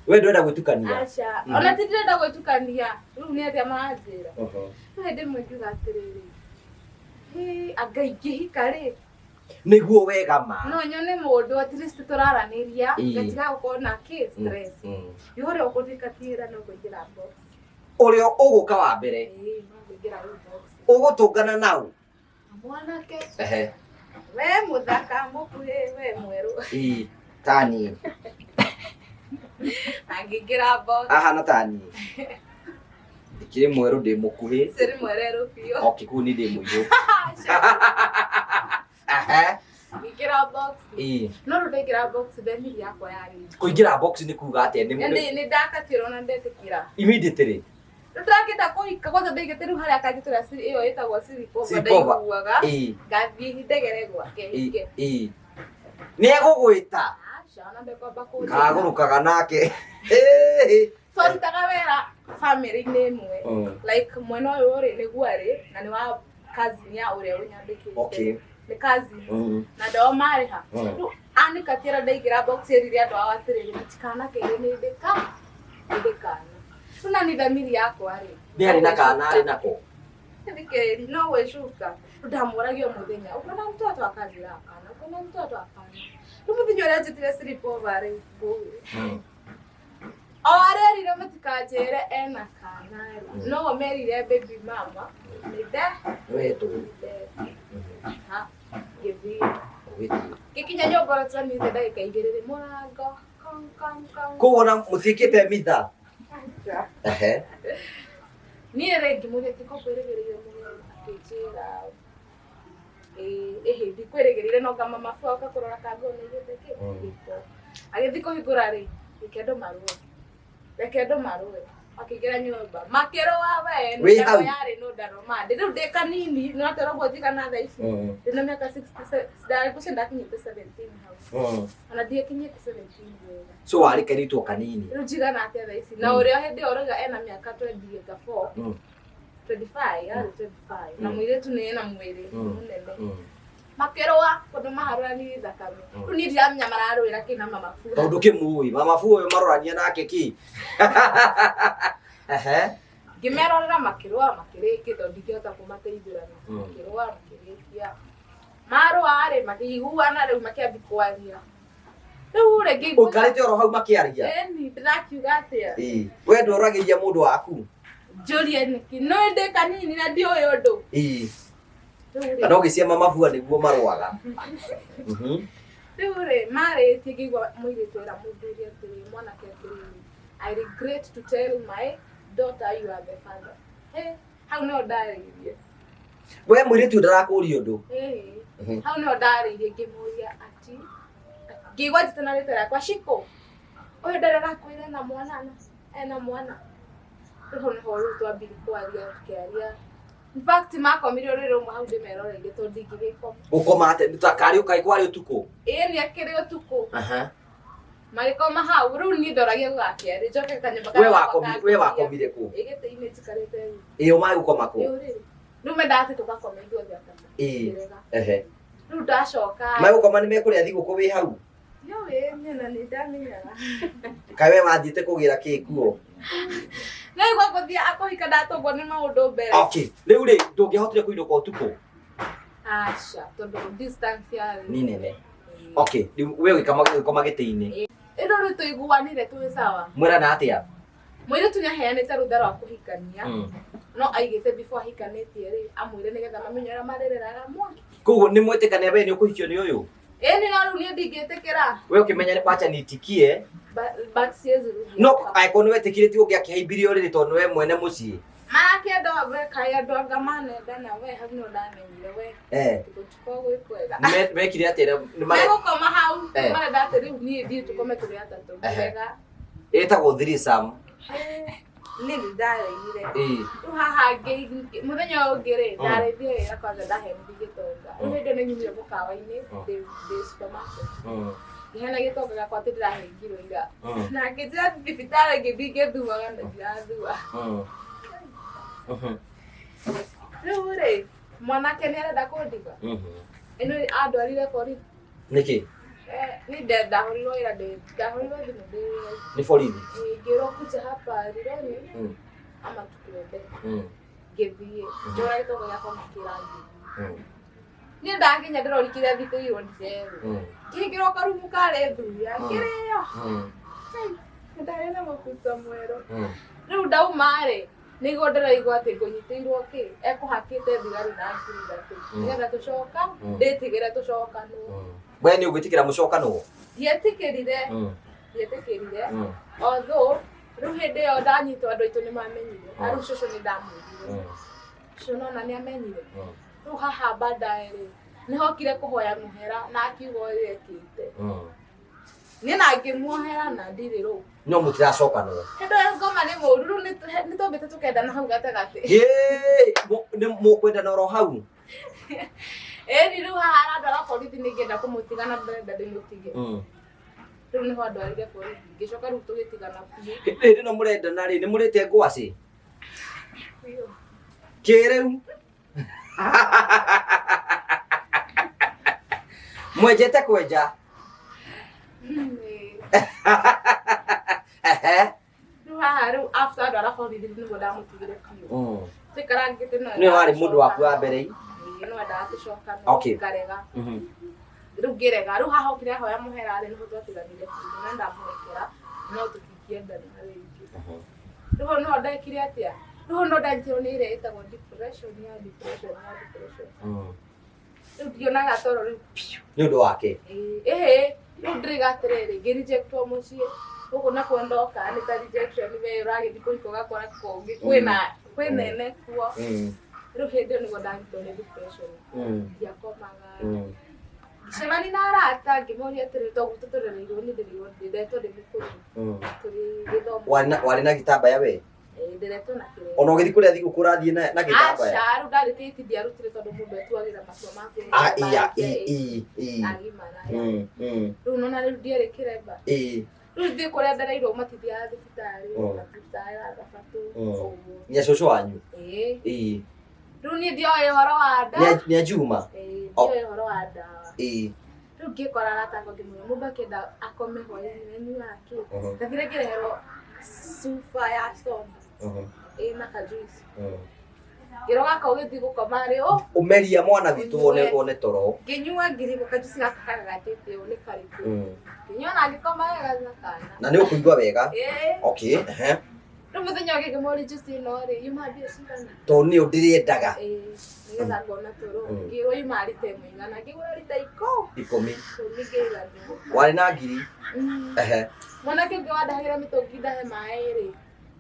We ndwenda gwĩtukania? Aca. Ona ti ndĩrenda gwĩtukania. Rĩu nĩ atĩa maranjĩra? Rĩu hĩndĩ ĩmwe ngiuga atĩrĩrĩ, hĩ anga ingĩhika rĩ Nĩguo wega ma. No nyone mũndũ at least tũraranĩria ngatiga gũkorwo na kĩ stress. Rĩu ũrĩa ũkũthikatĩra no kũingĩra box. Ũrĩa ũgũka wa mbere. Ĩĩ no kũingĩra rĩu box. Ũgũtũngana nau? Mwanake. We mũthaka mũkuhĩ we mwerũ. Ĩĩ tani. Na ngĩingĩra box. Ahana tani. Ndikĩrĩ mwerũ ndĩ mũkuhĩ. Cĩrĩ mwererũ biũ. Okay, kũu nĩ ndĩ mũirũ. Ngĩingĩra box. No rĩu ndaingĩra box ndemiri yakwa yarĩ. Kũingĩra box nĩ kuga atĩa? Nĩ ndakatirwo na ndetĩkĩra. Immediately. Rĩu ndĩrakĩenda kũhika kwanza ndaigĩte rĩu harĩa kanjĩtũra ĩyo ĩtagwo sleepover ndaiguaga. Ngathiĩ ndegere gwake hike. Nĩ egũgwĩta? Aca, ona ndekwamba kũnjĩta. Kagũrũkaga nake. Twarutaga wĩra family-inĩ ĩmwe. Like mwena ũyũ rĩ nĩguo arĩ na nĩ wa cousin ya ũrĩa ũnyandĩkĩte. Nĩ cousin. Na andũ ao marĩha. Rĩu anikatĩra ndaingĩra box erire andũ ao atĩrĩrĩ mũtikanakĩire nĩ ndĩ kana. Rĩu na nĩ thamiri yakwa rĩ. Nĩ arĩ na kana arĩ nako? Thikĩrĩria no gwĩcuka. Rĩu ndamũragia o mũthenya uko na mtoto akanjĩra hapana, uko na mtoto hapana. Rĩu mũthenya ũrĩa anjĩtire sleepover rĩ, O arerire matikanjĩre ena kana rĩ, no merire baby mama nĩ nde Wetwo. nde ha ngĩthiĩ Ũgĩthiĩ. ngĩkinya nyũmba oro twanire ndagĩka 2 rĩ mũrango kong kong kong. Koguo ona mũtiĩkĩte mitha. Ehe. Niĩ rĩ ngĩmũria tiko kwĩrĩgĩrĩire mũno, akĩnjĩra ĩhĩ ndikwĩrĩgĩrĩire no ngama mabua oka kũrora kango nĩ igĩte kĩ gĩko. Agĩthiĩ kũhingũra rĩ, reke andũ marũe, reke andũ marũe. Akĩingĩra nyũmba makĩrũa we Wĩ no hau? yarĩ no ndaroma ndĩ rĩu ndĩ kanini no atĩ ũguo njigana thaa ici ndĩna mĩaka 67 ndagũcio ndakinyĩte 17 hau ona ndiakinyĩte 17 wega. So warĩ kairĩtu o kanini. Rĩu njigana atĩa thaa ici na ũrĩa hĩndĩ ĩyo ũrauga ena mĩaka 24 25 yarĩ 25 na mũirĩtu nĩ ena mwĩrĩ mũnene. Makĩrũa kũndũ maharũranirie thakame. Rĩu niĩ ndiramenya mararũĩra kĩ na mama Fua. Tondũ kĩmũĩ mama Fua ũyũ marorania nake kĩ. Ehe. Ngĩmerorera makĩrũa makĩrĩkia tondũ ndingĩhota kũmateithũrana. Makĩrũa makĩrĩkia, marũa rĩ makĩiguana rĩu makĩambi kwaria rĩu rĩ ngĩigua Ũikarĩte oro hau makĩaria. Ĩni ndĩrakiuga atĩa. Ĩĩ. We ndũragĩria mũndũ waku. Njũrie nĩkĩ no ndĩ kanini na ndiũĩ ũndũ. Ĩĩ. Rĩu rĩ Kana ũgĩcia mama Fua nĩguo marũaga. Rĩu rĩ marĩtie ngĩigua mũirĩtu era mũthuri atĩrĩ mwanake atĩrĩrĩ, I regret to tell my daughter you are the father. Hey, hau nĩho ndarĩirie. We mũirĩtu ndarakũria ũndũ. Ĩĩ. Hau nĩho ndarĩirie ngĩmũria ati ngĩigua njĩte na rĩtwa rĩakwa Shiko ũyũ ndarĩ arakwĩra ena mwana na ena mwana. Rĩu hau nĩho rĩu twambirie kwaria tũkĩaria. In fact makomire ũrĩrĩ ũmwe hau ndĩmeroreire tondũ ndingĩgĩkoma. Gũkoma atĩa ta karĩ ũkaĩ kwarĩ ũtukũ. Ĩĩ nĩ akĩrĩ ũtukũ. Magĩkoma hau rĩu niĩ ndoragia gũgakĩa rĩ njoke kanyũmba We wakomire we wakomire kũ? Ĩ gĩtĩ-inĩ njikarĩte rĩ. Ĩĩ ũmaĩ gũkoma kũ? Ĩ ũrĩrĩ. Rĩu mendaga atĩ tũgakoma ithuothe atatũ. Ĩĩ. Ngĩrega. Ehe. Rĩu ndacoka. Magũkoma nĩ mekũrĩa thigũkũ wĩ hau. Ndiũĩ niĩ na nĩ ndamenyaga. Kaĩ we wathiĩte kũgĩra kĩ kuo? No igua ngũthiĩ akũhika ndatũngwo nĩ maũndũ mbere. Okay. Rĩu rĩ ndũngĩahotire kũinũka ũtukũ. Aca tondũ distance yarĩ Nĩ nene. Okay. Rĩu we ũgĩkoma ũgĩkoma gĩtĩ-inĩ. Ĩno rĩu tũiguanire twĩ sawa. Mwerana atĩa? Mũirĩtu nĩaheanĩte rũtha rwa kũhikania no aigĩte before ahikanĩtie rĩ amwĩre nĩgetha mamenye ũrĩa marĩreraga mwana. Koguo nĩ mwetĩkania we nĩ ũkũhikio nĩ ũyũ? Ĩni no rĩu niĩ ndingĩtĩkĩra. We ũkĩmenya wacha nitikie But siwezi rudi. no angĩkorwo nĩ wetĩkirĩtie ũngĩakĩhaimbirie ũrĩrĩ tondũ nĩwe mwene mũciĩ. Marakĩenda we kaĩ andũ anga manendana we hau nĩho ndamenyire we Eh. gũtikoragwo gwĩ kwega. Mekire atĩa? Nĩ mare Megũkoma hau Eh. marenda atĩ rĩu niĩ thiĩ tũkome tũrĩ atatũ. Ehe. Wega. Ĩtagwo threesome. Niĩ nĩ ndaregire. Ĩĩ. Rĩu haha mũthenya ũyũ ũngĩ rĩ ndarĩthie wĩra kwanza ndahenirie gĩtonga. Rĩu hĩndĩ ĩyo nĩ nyumire mũkawa-inĩ ndĩ supermarket. Ngĩheana gĩtonga gĩakwa atĩ ndĩrahĩngirwo ira. Na ngĩnjĩra thibitarĩ ngĩthiĩ ngĩthuaga na ndirathua. Rĩu rĩ mwanake nĩ arenda kũndiga. Ĩno andwarire borithi. Nĩkĩ? Ni ndahũrirwo ira ndahũrirwo thimũ ndĩ wĩra-inĩ. Nĩ borithi. Ngĩrwo kuja hapa Rironi ama tukwende. Ngĩthiĩ ngĩhũra gĩtonga gĩakwa ngĩkĩra ngĩthiĩ. Niĩ ndakinya ndĩrorikire thikĩirwo njerũ. Ngĩhingĩrwo karumu karĩ thuya ngĩrĩo. Ndarĩ na mũbuto mwerũ. Rĩu ndauma rĩ nĩguo ndĩraigua atĩ ngũnyitĩirwo kĩ ekũhakĩte thigari na ngiri ithatũ nĩgetha tũcoka ndĩtigĩre tũcokanwo. We nĩ ũgwĩtĩkĩra mũcokanwo? Ndietĩkĩrire ndietĩkĩrire although rĩu hĩndĩ ĩyo ndanyitwo andũ aitũ nĩ mamenyire na rĩu cũcũ nĩ ndamwĩrire cũcũ nona nĩ amenyire. Rĩu haha baadaye rĩ nĩhokire kũhoya mũhera na akiuga ũrĩa ekĩte. Niĩ na ngĩmuohera na ndirĩ rũu. No mũtiracokanwo. Hĩndĩ ĩyo ngoma nĩ mũru rĩu nĩ twambĩte tũkendana hau gatagatĩ. Hĩ, nĩ mũkwendana oro hau? Ĩni rĩu haha arandwara borithi nĩ ngĩenda kũmũtiga na ndĩrenda ndĩmũtige. Rĩu nĩho andwarire borithi ngĩcoka rĩu tũgĩtigana biũ. Hĩndĩ ĩno mũrendana rĩ nĩ mũrĩte ngwacĩ? Biũ. Kĩrĩu? Mwenjete kwenja? Ĩĩ. Ehe. Rĩu haha rĩu after andwara borithi nĩguo ndamũtigire biũ. Tũikarangĩte no Nĩwe warĩ mũndũ waku wa mbere? Ĩĩ, no endaga tũcokanwo Okay. ngarega. Rĩu ngĩrega rĩu haha okire ahoya mũhera rĩ nĩho twatiganire biũ na ndamũrekera no Tũtikĩendana rĩngĩ. Rĩu hau no ndekire atĩa? Rĩu hau no ndanyitirwo nĩ ĩrĩa ĩtagwo depression ya depression ya depression. Rĩu ndionaga toro rĩu piũ. Nĩ ũndũ wake. Ĩhĩ, rĩu ndĩrĩga atĩrĩrĩ, ngĩrejectwo mũciĩ gũkũ nakuo ndoka nĩ ta rejection we ũragĩthiĩ kũhika ũgakora kũngĩ kwĩna kwĩnene kuo. Rĩu hĩndĩ ĩyo nĩguo ndanyitwo nĩ depression. Ndiakomaga. Ngĩcemania na arata ngĩmoria atĩrĩrĩ, tondũ gwitũ tũrereirwo niĩ ndĩrerirwo ndĩretwo ndĩ mũkũrũ tũrĩ gĩthomo. Warĩ na gĩtambaya we? Ĩĩ, ndĩretwo na kĩremba. Ona ũgĩthiĩ kũrĩa thigũkũ ũrathiĩ na gĩtambaya? Aca, rĩu ndarĩkĩtie ndiarutire tondũ mũndũ etuagĩra matua make. Ah, iya, i, i, i. Agimara. Rĩu nona rĩu ndiarĩ kĩremba. Rĩu thiĩ kũrĩa ndereirwo matithiaga thibitarĩ, thibitarĩ ya thabatũ, ũguo. Nĩ a cũcũ wanyu? Ĩĩ. Ĩĩ. Rĩu niĩ ndioĩ ũhoro wa nda. Nĩ a Juma? Ĩĩ, ndioĩ ũhoro wa ndawa. Ĩĩ. Rĩu ngĩkora arata akwa ngĩmwĩra mũndũ akĩenda akome hwaĩ-inĩ nĩanyuaga kĩ. Ndathire ngĩreherwo cuba ya soda ĩna kajuici. Ngĩrwo gaka ũgĩthiĩ gũkoma rĩ, ũ Ũmeria mwana witũ wone wone toro. Ngĩnyua ngirigwo kajuici gaka kagagatĩte ũũ nĩ karĩkũ. Ngĩnyua na ngĩkoma wega na kana. Na nĩ ũkũigua wega. Ĩĩ. Okay, ehe. Rĩu mũthenya ũngĩ ngĩmũria juice ĩno rĩ, yuma mbia cigana? Tondũ nĩyo ndĩrĩendaga. Ĩĩ, nĩgetha ngona toro. Ngĩrwo yuma rita ĩmwe igana, ngĩgũra rita 10. 10 ngĩiganwo. Warĩ na ngiri. Ehe. Mwanake ũngĩ wandahagĩra mĩtũngi ndahe maĩ rĩ,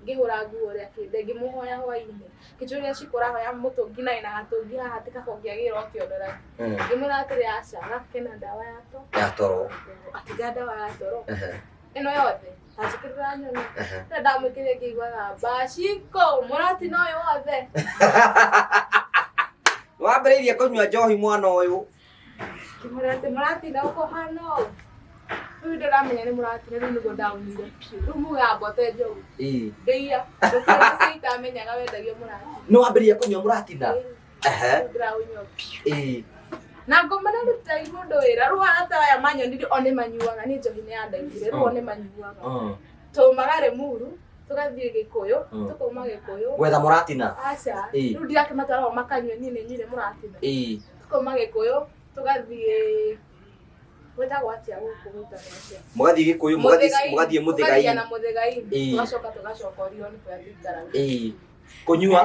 ngĩhũra nguo rĩ akĩnde ngĩmũhoya hwaĩ-inĩ. Ngĩnjũria Shiko ũrahoya mũtũngi na ĩna gatũngi haha atĩ kaba ũngĩagĩra ũkĩonora. Ngĩmwĩra atĩrĩ aca, gaka kena ndawa ya toro. Ya toro. Akĩnja ndawa ya toro. Ehe. Ĩno yothe anjĩkĩrĩra nyoni. Ehe. Rĩrĩa ndamwĩkĩrire ngĩiguaga mbaciko mũratina ũyũ wothe. Wambĩrĩirie kũnyua njohi mwana ũyũ. Ngĩmwĩra atĩ mũratina ũkũhana ũũ. Rĩu ndĩramenya nĩ mũratina rĩu nĩguo ndaũnyuire piũ. Rĩu mugaga mbote njogu. Ĩĩ. Ndĩia. Gũtirĩ itamenyaga wendagio mũratina. Nĩ wambĩrĩirie kũnyua mũratina? Ehe. Rĩu ndĩraũnyua piũ. Ĩĩ. Na ngoma na rutai mũndũ wĩra. Rĩu arata aya manyonire o nĩ manyuaga. Niĩ njohi nĩ yandaigire. Rĩu o nĩ manyuaga. Taumaga Limuru tũgathiĩ Gĩkũyũ, tũkauma Gĩkũyũ. Gwetha mũratina? Aca. Ĩĩ. Rĩu ndirakĩmatwara o makanyue niĩ nĩ nyuire mũratina. Ĩĩ. Tũkauma Gĩkũyũ tũgathiĩ gwĩtagwo atĩa gũkũ gwĩtagwo atĩa? Mũgathiĩ Gĩkũyũ, mũgathiĩ mũgathiĩ Mũthigai Mũthigai. na Mũthigai. Ĩĩ. Tũgacoka tũgacoka Orion kũrĩa tũikaraga. Ĩĩ. Kũnyua?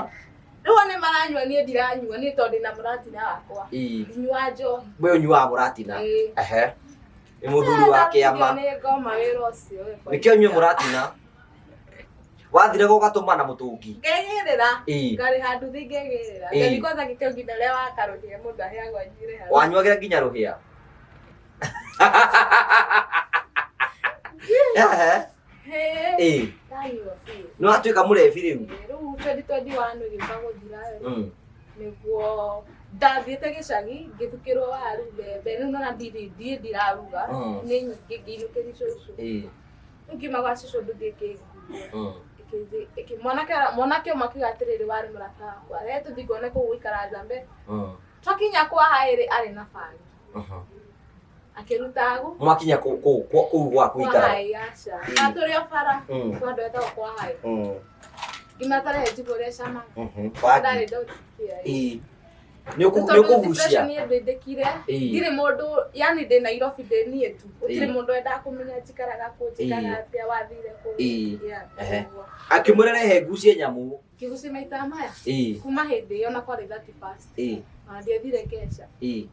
Rĩu o nĩ maranyua niĩ ndiranyua niĩ tondũ ndĩna mũratina wakwa. Ĩĩ. Ndinyuaga njohi. We ũnyuaga mũratina? Ĩĩ. Ehe. Nĩ mũthuri wa kĩama. Nĩ ngoma wĩra ũcio. Nĩkĩo ũnyue mũratina? Wathire gũgatũma na mũtũngi? Ngegĩrĩra. Ĩĩ. Ngarĩha nduthi ngegĩrĩra. Ĩĩ. Ngathiĩ kwanza gĩkĩo nginya ũrĩa wa karũhĩa mũndũ aheagwo anyuĩre hau. Wanyuagĩra nginya rũhĩa? Ehe. Hĩ. Ĩĩ. Ndanyua biũ. Nĩ watuĩka mũrebi rĩu? Ĩĩ, rĩu 2021 ĩgĩũka gũthira rĩ, nĩguo ndathiĩte gĩcagi ngĩthukĩrwo waru mbembe rĩu nona ndirĩ ndiĩ ndiraruga nĩ nyingĩ ngĩinũkĩria cũcũ. Ĩĩ. Rĩu ngiuma gwa cũcũ nduthi ĩkĩngua. Mwanake mwanake ũmwe akiuga atĩrĩrĩ warĩ mũrata wakwa rehe tũthiĩ nguone kũu gũikara Njambe. Twakinya kwa haĩrĩ arĩ na bangi akĩruta gu Mwakinya kũu gwaku kwa ikara? haĩ aca atũrĩ o bara kwa andũ etagwo kwa haĩ ngĩmatarehe njigũre cama Bangi. ndarĩ ndautukia. Ĩĩ. Nĩ ũkũgucia? Niĩ ndĩndĩkire Ĩĩ. ndirĩ mũndũ yani ndĩ Nairobi ndĩ niĩ tu gũtirĩ Ĩĩ. mũndũ wendaga kũmenya njikaraga kũ njikaraga Ĩĩ. atĩa wathire kũ. Ĩĩ. Yeah, Ehe. ũguo. Akĩmwĩra rehe ngucie nyamũ. Ngĩgucia maita maya Ĩĩ. kuma hĩndĩ ĩyo na kwarĩ 31st Ĩĩ. ona ndiathire ngeca Ĩĩ.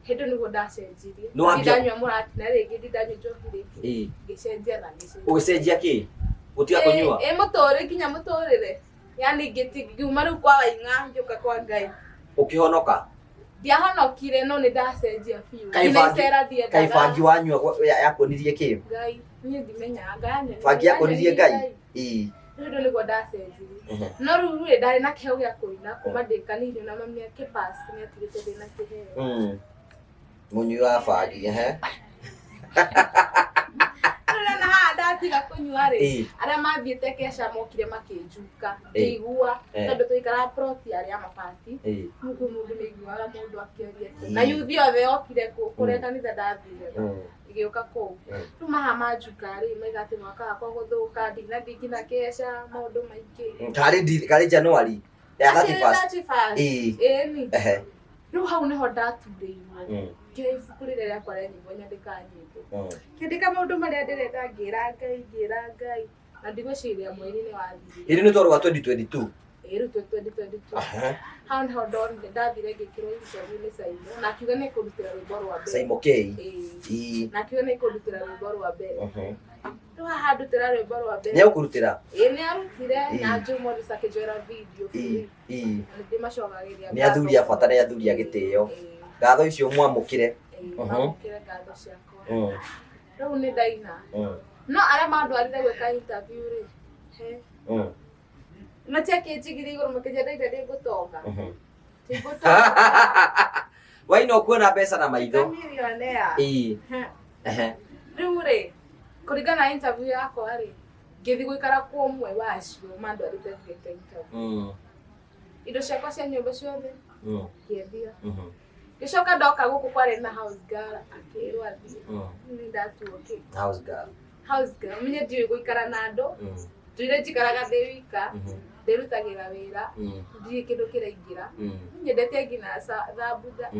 hĩndĩ ĩyo nĩguo ndacenjirie. Nĩ wambia- Ndindanyua mũratina rĩngĩ ndindanyua njohi rĩngĩ. Ĩĩ. Ngĩcenjia na ngĩcenjia. Ũgĩcenjia kĩ? Gũtiga kũnyua? Ĩ mũtũrĩ nginya mũtũrĩre yani ngiuma rĩu kwa Waing'a ngĩũka kwa Ngai. Ũkĩhonoka? Ndiahonokire no nĩ ndacenjia biũ. Kaĩ Nginya bangi- icera Kaĩ bangi ndiendaga. wanyua yakuonirie kĩ? Ngai niĩ ndimenyaga Ngai anyonirie. Bangi yakuonirie Ngai? Ngai. Ĩĩ. Rĩu rĩu nĩguo ndacenjirie. No rĩu rĩ ndarĩ na kĩheo gĩa kũina kuma ndĩ kanini na mami akĩpass nĩ atigĩte ndĩ na kĩheo. Mũnyui wa bangi, ehe. Rĩu na haha ndatiga kũnyua rĩ Ĩĩ. arĩa mathiĩte keca mokire makĩnjuka Ĩĩ. ngĩigua Eh. tondũ tũikaraga plot yarĩ ya mabati. Ĩĩ. Mũndũ mũndũ nĩ aiguaga mũndũ akĩaria na yuthi othe okire kũ kũrĩa kanitha ndathire ĩgĩũka kũu. Rĩu maha manjuka rĩ maiga atĩ mwaka wakwa gũthũka ndinathiĩ nginya keca maũndũ maingĩ. Karĩ January ya 31st. 31st. Ĩĩ. Ĩni. Ehe. Rĩu hau nĩho ndaturĩirwo. Ngĩoya ibuku rĩrĩa rĩakwa rĩa nyĩmbo nyandĩkaga nyĩmbo. Ngĩandĩka maũndũ marĩa ndĩrenda ngĩra Ngai ngĩra Ngai. Na ndigwĩciria mweri nĩ wathirire. Ĩrĩ nĩ twarũga 2022. Ĩĩ, rĩu twĩ 2022. Hau nĩho ndonire, ndathire ngĩkĩrwo interview nĩ Saimo, na akiuga nĩ kũndutĩra rwĩmbo rwa mbere. Saimo K. Ĩĩ. Na akiuga nĩ kũndutĩra rwĩmbo rwa mbere. Rĩu haha ndutĩra rwĩmbo rwa mbere. Nĩ egũkũrutĩra? Ĩĩ, nĩ arutire. Na Joe Morris akĩnjoera video free. Na nĩndĩmacokagĩria. Nĩ athuri a bata, nĩ athuri a gĩtĩo. Ngatho icio mwamũkĩre. Mamũkĩre ngatho ciakwa. Rĩu nĩ ndaina, no arĩa mandwarire gwĩka interview rĩ, he matiakĩnjigire igũrũ, makĩnjia ndaina ndĩ ngũtonga, ndĩngũtonga. Waina ũkuona mbeca na maitho. Millionaire. Rĩu rĩ, kũringana na interview yakwa rĩ, ngĩthiĩ gũikara kwa ũmwe wa acio mandwarĩte ngĩka interview. Indo ciakwa cia nyũmba ciothe ngĩendia. Ngĩcoka ndoka gũkũ, kwarĩ na house girl, akĩrwo athiĩ. Nĩ ndatuo kĩ? House girl. House girl. Menye ndiũĩ gũikara na andũ. Nduire njikaraga ndĩ wika. Ndĩrutagĩra wĩra. Ndirĩ kĩndũ kĩraingĩra. Nyendete nginya thambutha,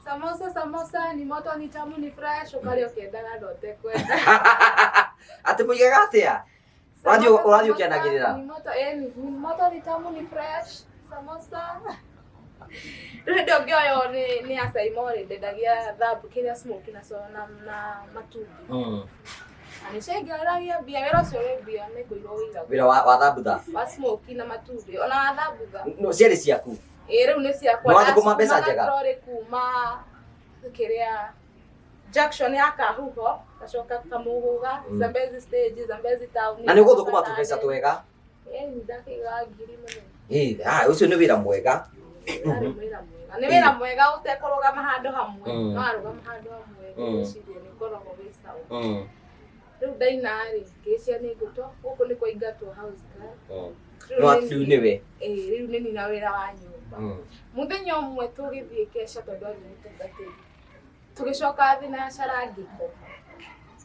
samosa. Samosa ni moto, ni tamu, ni fresh, ũkarĩa ũkĩendaga na ũtekwenda. Atĩ mũigaga atĩa? Ũrathiĩ Samosa, ũkĩanagĩrĩra? Ni moto, ni moto, ni tamu, ni fresh samosa. Rĩu hĩndĩ ĩyo ngĩoywo nĩ Asaimo rĩ, ndendagia thambu, kĩrĩa, smoky na so na matumbĩ. Na nĩciaingĩragia mbia. Wĩra ũcio wĩ mbia, nĩ ngũirwo wĩiragwo. Wĩra wa thambutha? Wa smoky na matumbĩ, ona wa thambutha. No, ciarĩ ciaku? Ĩ, rĩu nĩ ciakwa. Nĩ wathũkũma mbeca njega? Ndasukumaga trolley kuma kĩrĩa, junction ya Kahuho, gacoka Kamũgũga, Zambezi stage, Zambezi town. Na nĩ ũgũthũkũma tũbeca twega? Ĩ, ndakĩigaga ngiri mũno. Ĩ, ah, ũcio nĩ wĩra mwega. Warĩ wĩra mwega, nĩ wĩra mwega ũtekũrũgama handũ hamwe. No arũgama handũ hamwe, ngwĩciria nĩ ũkoragwo wĩ sawa. Rĩu ndaina rĩ, ngĩcia nĩ ngũtwo gũkũ, nĩ kwaingatwo house girl. Rĩu No rĩu nĩwe. Ĩ, rĩu nĩ nina wĩra wa nyũmba. Mũthenya ũmwe tũgĩthiĩ keca, tondũ arĩ mũtungatĩri, tũgĩcoka thĩ na cara, ngĩkoma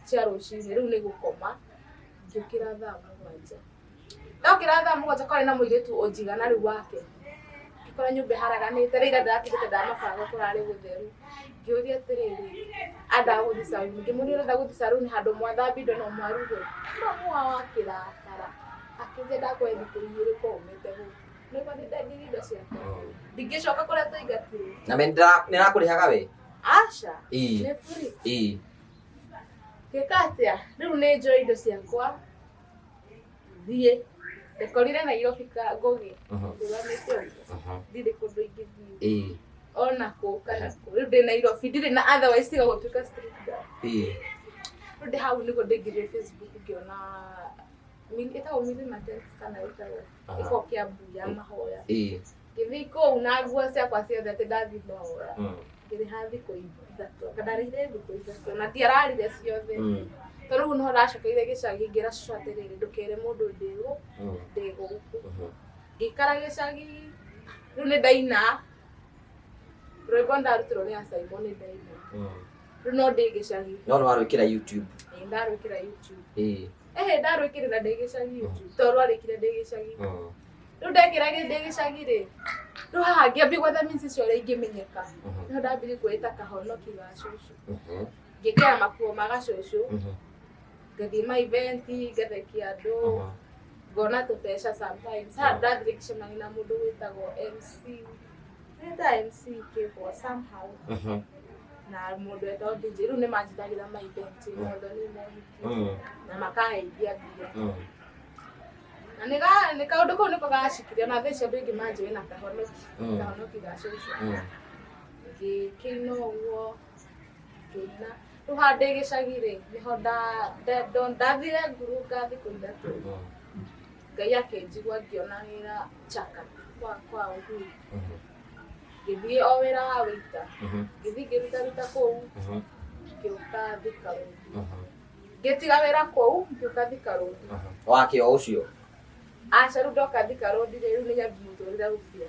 cia rũcinĩ. Rĩu nĩ gũkoma ngĩũkĩra thaa 7. Ndokĩra thaa 7, kwarĩ na mũirĩtu ũnjigana rĩu wake, ngĩkora nyũmba ĩharaganĩte. Rĩrĩa ndĩratigĩte ndamabanga, kũrarĩ gũtheru. Ngĩũria atĩrĩrĩ, andaga gũthiĩ saruni. Ngĩmũria, ũrenda gũthiĩ saruni handũ mwathambi indo no mwaruge? Mamu wao akĩrakara, akĩnjia ndakũhe thikũ 2 ko umĩte gũkũ. Nĩguo nĩ ndendirie indo ciakwa, ndingĩcoka kũrĩa twaingatirwo. Na me nĩ nakũrĩhaga we? Aca. Nĩ free. Ngĩka atĩa? Rĩu nĩ njoe indo ciakwa thiĩ. Ndekorire Nairobi ka Ngũgĩ, ndũgamĩte ũguo, ndirĩ kũndũ ingĩthiĩ ona kũ kana kũ. Rĩu ndĩ Nairobi, ndirĩ na otherwise tiga gũtuĩka street girl. Rĩu ndĩ hau nĩguo ndaingĩrire Facebook, ngĩona ĩtagwo Milima Tents kana ĩtagwo ĩko Kiambu ya mahoya. Ngĩthiĩ kũu na nguo ciakwa ciothe atĩ ndathiĩ mahoya. Ngĩrĩha thikũ 3, anga ndarĩhire thikũ 3 na ndiararire ciothe. Tondũ rĩu nĩho ndacokeire gĩcagi, ngĩra cũcũ atĩrĩrĩ, ndũkere mũndũ ndĩ gũkũ. Ngĩikara gĩcagi. Rĩu nĩ ndaina rwĩmbo ndarutĩrwo nĩ Asaimo, nĩ ndaina. Rĩu no ndĩ gĩcagi. No nĩ warwĩkĩra YouTube? Ĩ, ndarwĩkĩra YouTube. Ehe, ndarwĩkĩrĩra ndĩ gĩcagi YouTube, tondũ rwarĩkire ndĩ gĩcagi. Rĩu ndekĩra ndĩ gĩcagi rĩ, rĩu haha ngĩambia gwetha means cia ũrĩa ingĩmenyeka. Nĩho ndambirie kwĩĩta kahonoki ga cũcũ. Ngĩkĩra makuo ma gacũcũ, ngathiĩ ma event, ngathekia andũ, ngona tũbeca sometimes. Haha ndathire ngĩcemania na mũndũ wĩtagwo MC, eta MC kĩbwa somehow, na mũndũ wetagwo DJ. Rĩu nĩ manjitagĩra ma event, mothoni, mohiki, na makaheithia mbia. Na nĩ kaũndũ kau nĩko gacikire ona thaa ici andũ aingĩ manjũĩ na kahonoki, kahonoki ga cũcũ. Ngĩkĩina ũguo, ngĩina. Rĩu haha ndĩ gĩcagi rĩ, nĩho ndathire ngurunga thikũ 3. Ngai akĩnjigua, ngĩona wĩra Chaka kwa Uhuru. Ngĩthiĩ o wĩra wa wĩita, ngĩthiĩ ngĩrutaruta kũu, ngĩũka Thika Road. Ngĩtiga wĩra kũu, ngĩũka Thika Road. Wake o ũcio? Aca, rĩu ndoka Thika Road rĩ, rĩu nĩ nyambi mũtũrĩre upya.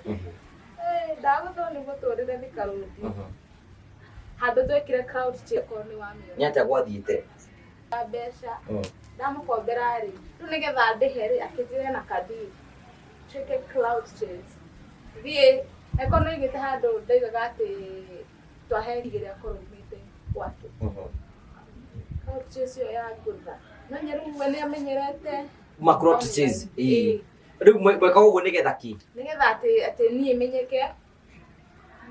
Ndagũthwo nĩ mũtũrĩre Thika Road, handũ twekire crowd check, okorwo nĩ wamĩona. Nĩ atĩa gwathiĩte? Mbeca ndamũkombera rĩ, rĩu nĩgetha ndĩhe rĩ, akĩnjĩra na kadiri tuĩke cloud chase thiĩ. Eko nĩ oigĩte handũ ndaigaga atĩ twaherigĩre akorwo umĩte gwake. Cloud chase ĩyo ya ngũtha no nye. Rĩu we nĩ amenyerete. Macro chase. Ĩĩ. Rĩu mwekaga ũguo nĩgetha kĩ? Nĩgetha atĩ niĩ menyeke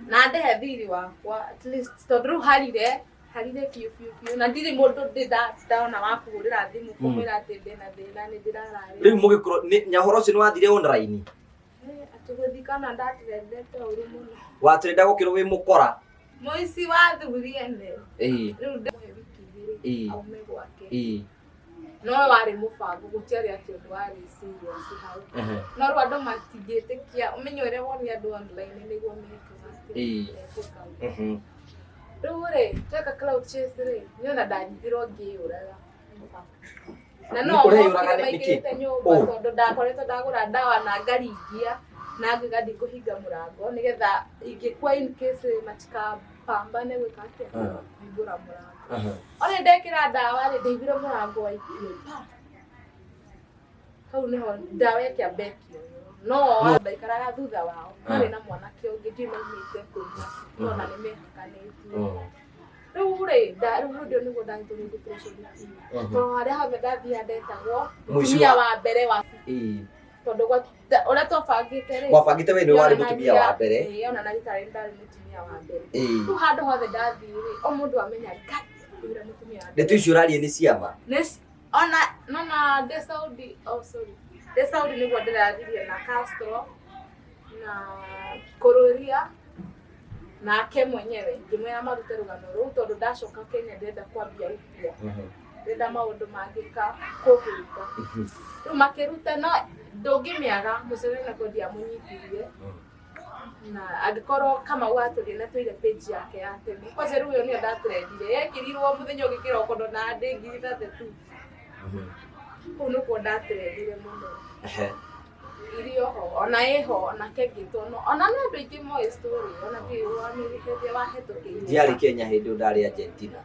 na ndehe thiri wakwa at least, tondũ rĩu harire harire biũ biũ biũ, na ndirĩ mũndũ ndĩ ndona wa kũhũrĩra thimũ kũmwĩra atĩ ndĩna thĩna, nĩ ndĩrararĩra. Rĩu mũgĩkorwo nyahoro ũcio nĩ wathire online? Atĩ gũthikana ndatrendete ũru mũno. Watrenda gũkĩrwo wĩ mũkora. Mũici wa thuri ene. Ĩĩ. Rĩu ndamũhe wiki 2 aume gwake. Ĩĩ. No warĩ mũbango, gũtiarĩ atĩ ũndũ warĩ serious hau. No rĩu andũ matingĩtĩkia, ũmenye ũrĩa wonia andũ online nĩguo mekaga. Ĩĩ. Rĩu rĩ, tweka clout chase rĩ, niĩ ona ndanyitirwo ngĩyũraga. Na no Ũreyũraga mokire nĩ kĩ? maingĩrĩte nyũmba, tondũ ndakoretwo ndagũra ndawa na ngaringia na ngiuga ndikũhinga mũrango nĩgetha ingĩkua in case matikapambane gwĩka atĩa, kũhingũra mũrango. Ona ndekĩra ndawa rĩ, ndaiguire mũrango waikio pa. Hau nĩho ndawa ĩkĩamba ĩkĩoywo. No ndaikaraga thutha wao, marĩ na mwanake ũngĩ ndiũĩ maumĩte kũ, no na nĩ mehakanĩtie. Rĩu rĩ, rĩu hau nĩguo ndanyitwo nĩ depression biũ. Tondũ harĩa hothe ndathiaga ndetagwo mũtumia wa mbere wa, tondũ ũrĩa twabangĩte rĩ, Mwabangĩte we nĩ warĩ mũtumia wa mbere. Ĩĩ, onanagia tarĩ ndarĩ mũtumia wa mbere. Rĩu handũ hothe ndathiĩ rĩ, o mũndũ amenya Ngai ũrĩa mũtumia wa mbere. Ndeto icio ũraria nĩ ciama. Ona nona ndĩ Saudi, oh sorry, ndĩ Saudi nĩguo ndĩrathirie na Castro na Kũrũria nake mwenyewe, ngĩmwĩra marute rũgano rũu tondũ ndacoka Kenya ndĩrenda kwambia upya, ndĩrenda maũndũ mangĩka kũhĩta. Rĩu makĩruta, no ndũngĩmĩaga mũcere na ndiamũnyitirie, na angĩkorwo Kamau atũrie na tũire page yake ya tene kwanja, rĩu ĩyo nĩyo ndatrendire, yekĩrirwo mũthenya ũngĩ kĩroko ndona ndĩ 32,000. Kũu nĩkuo ndatrendire mũno. Irio ho ona ĩho onake ngĩtwo, no ona nĩ andũ aingĩ moĩ story ona kĩ wamĩrĩhĩria wahetũkĩire. Ndiarĩ Kenya hĩndĩ ĩyo, ndarĩ Argentina.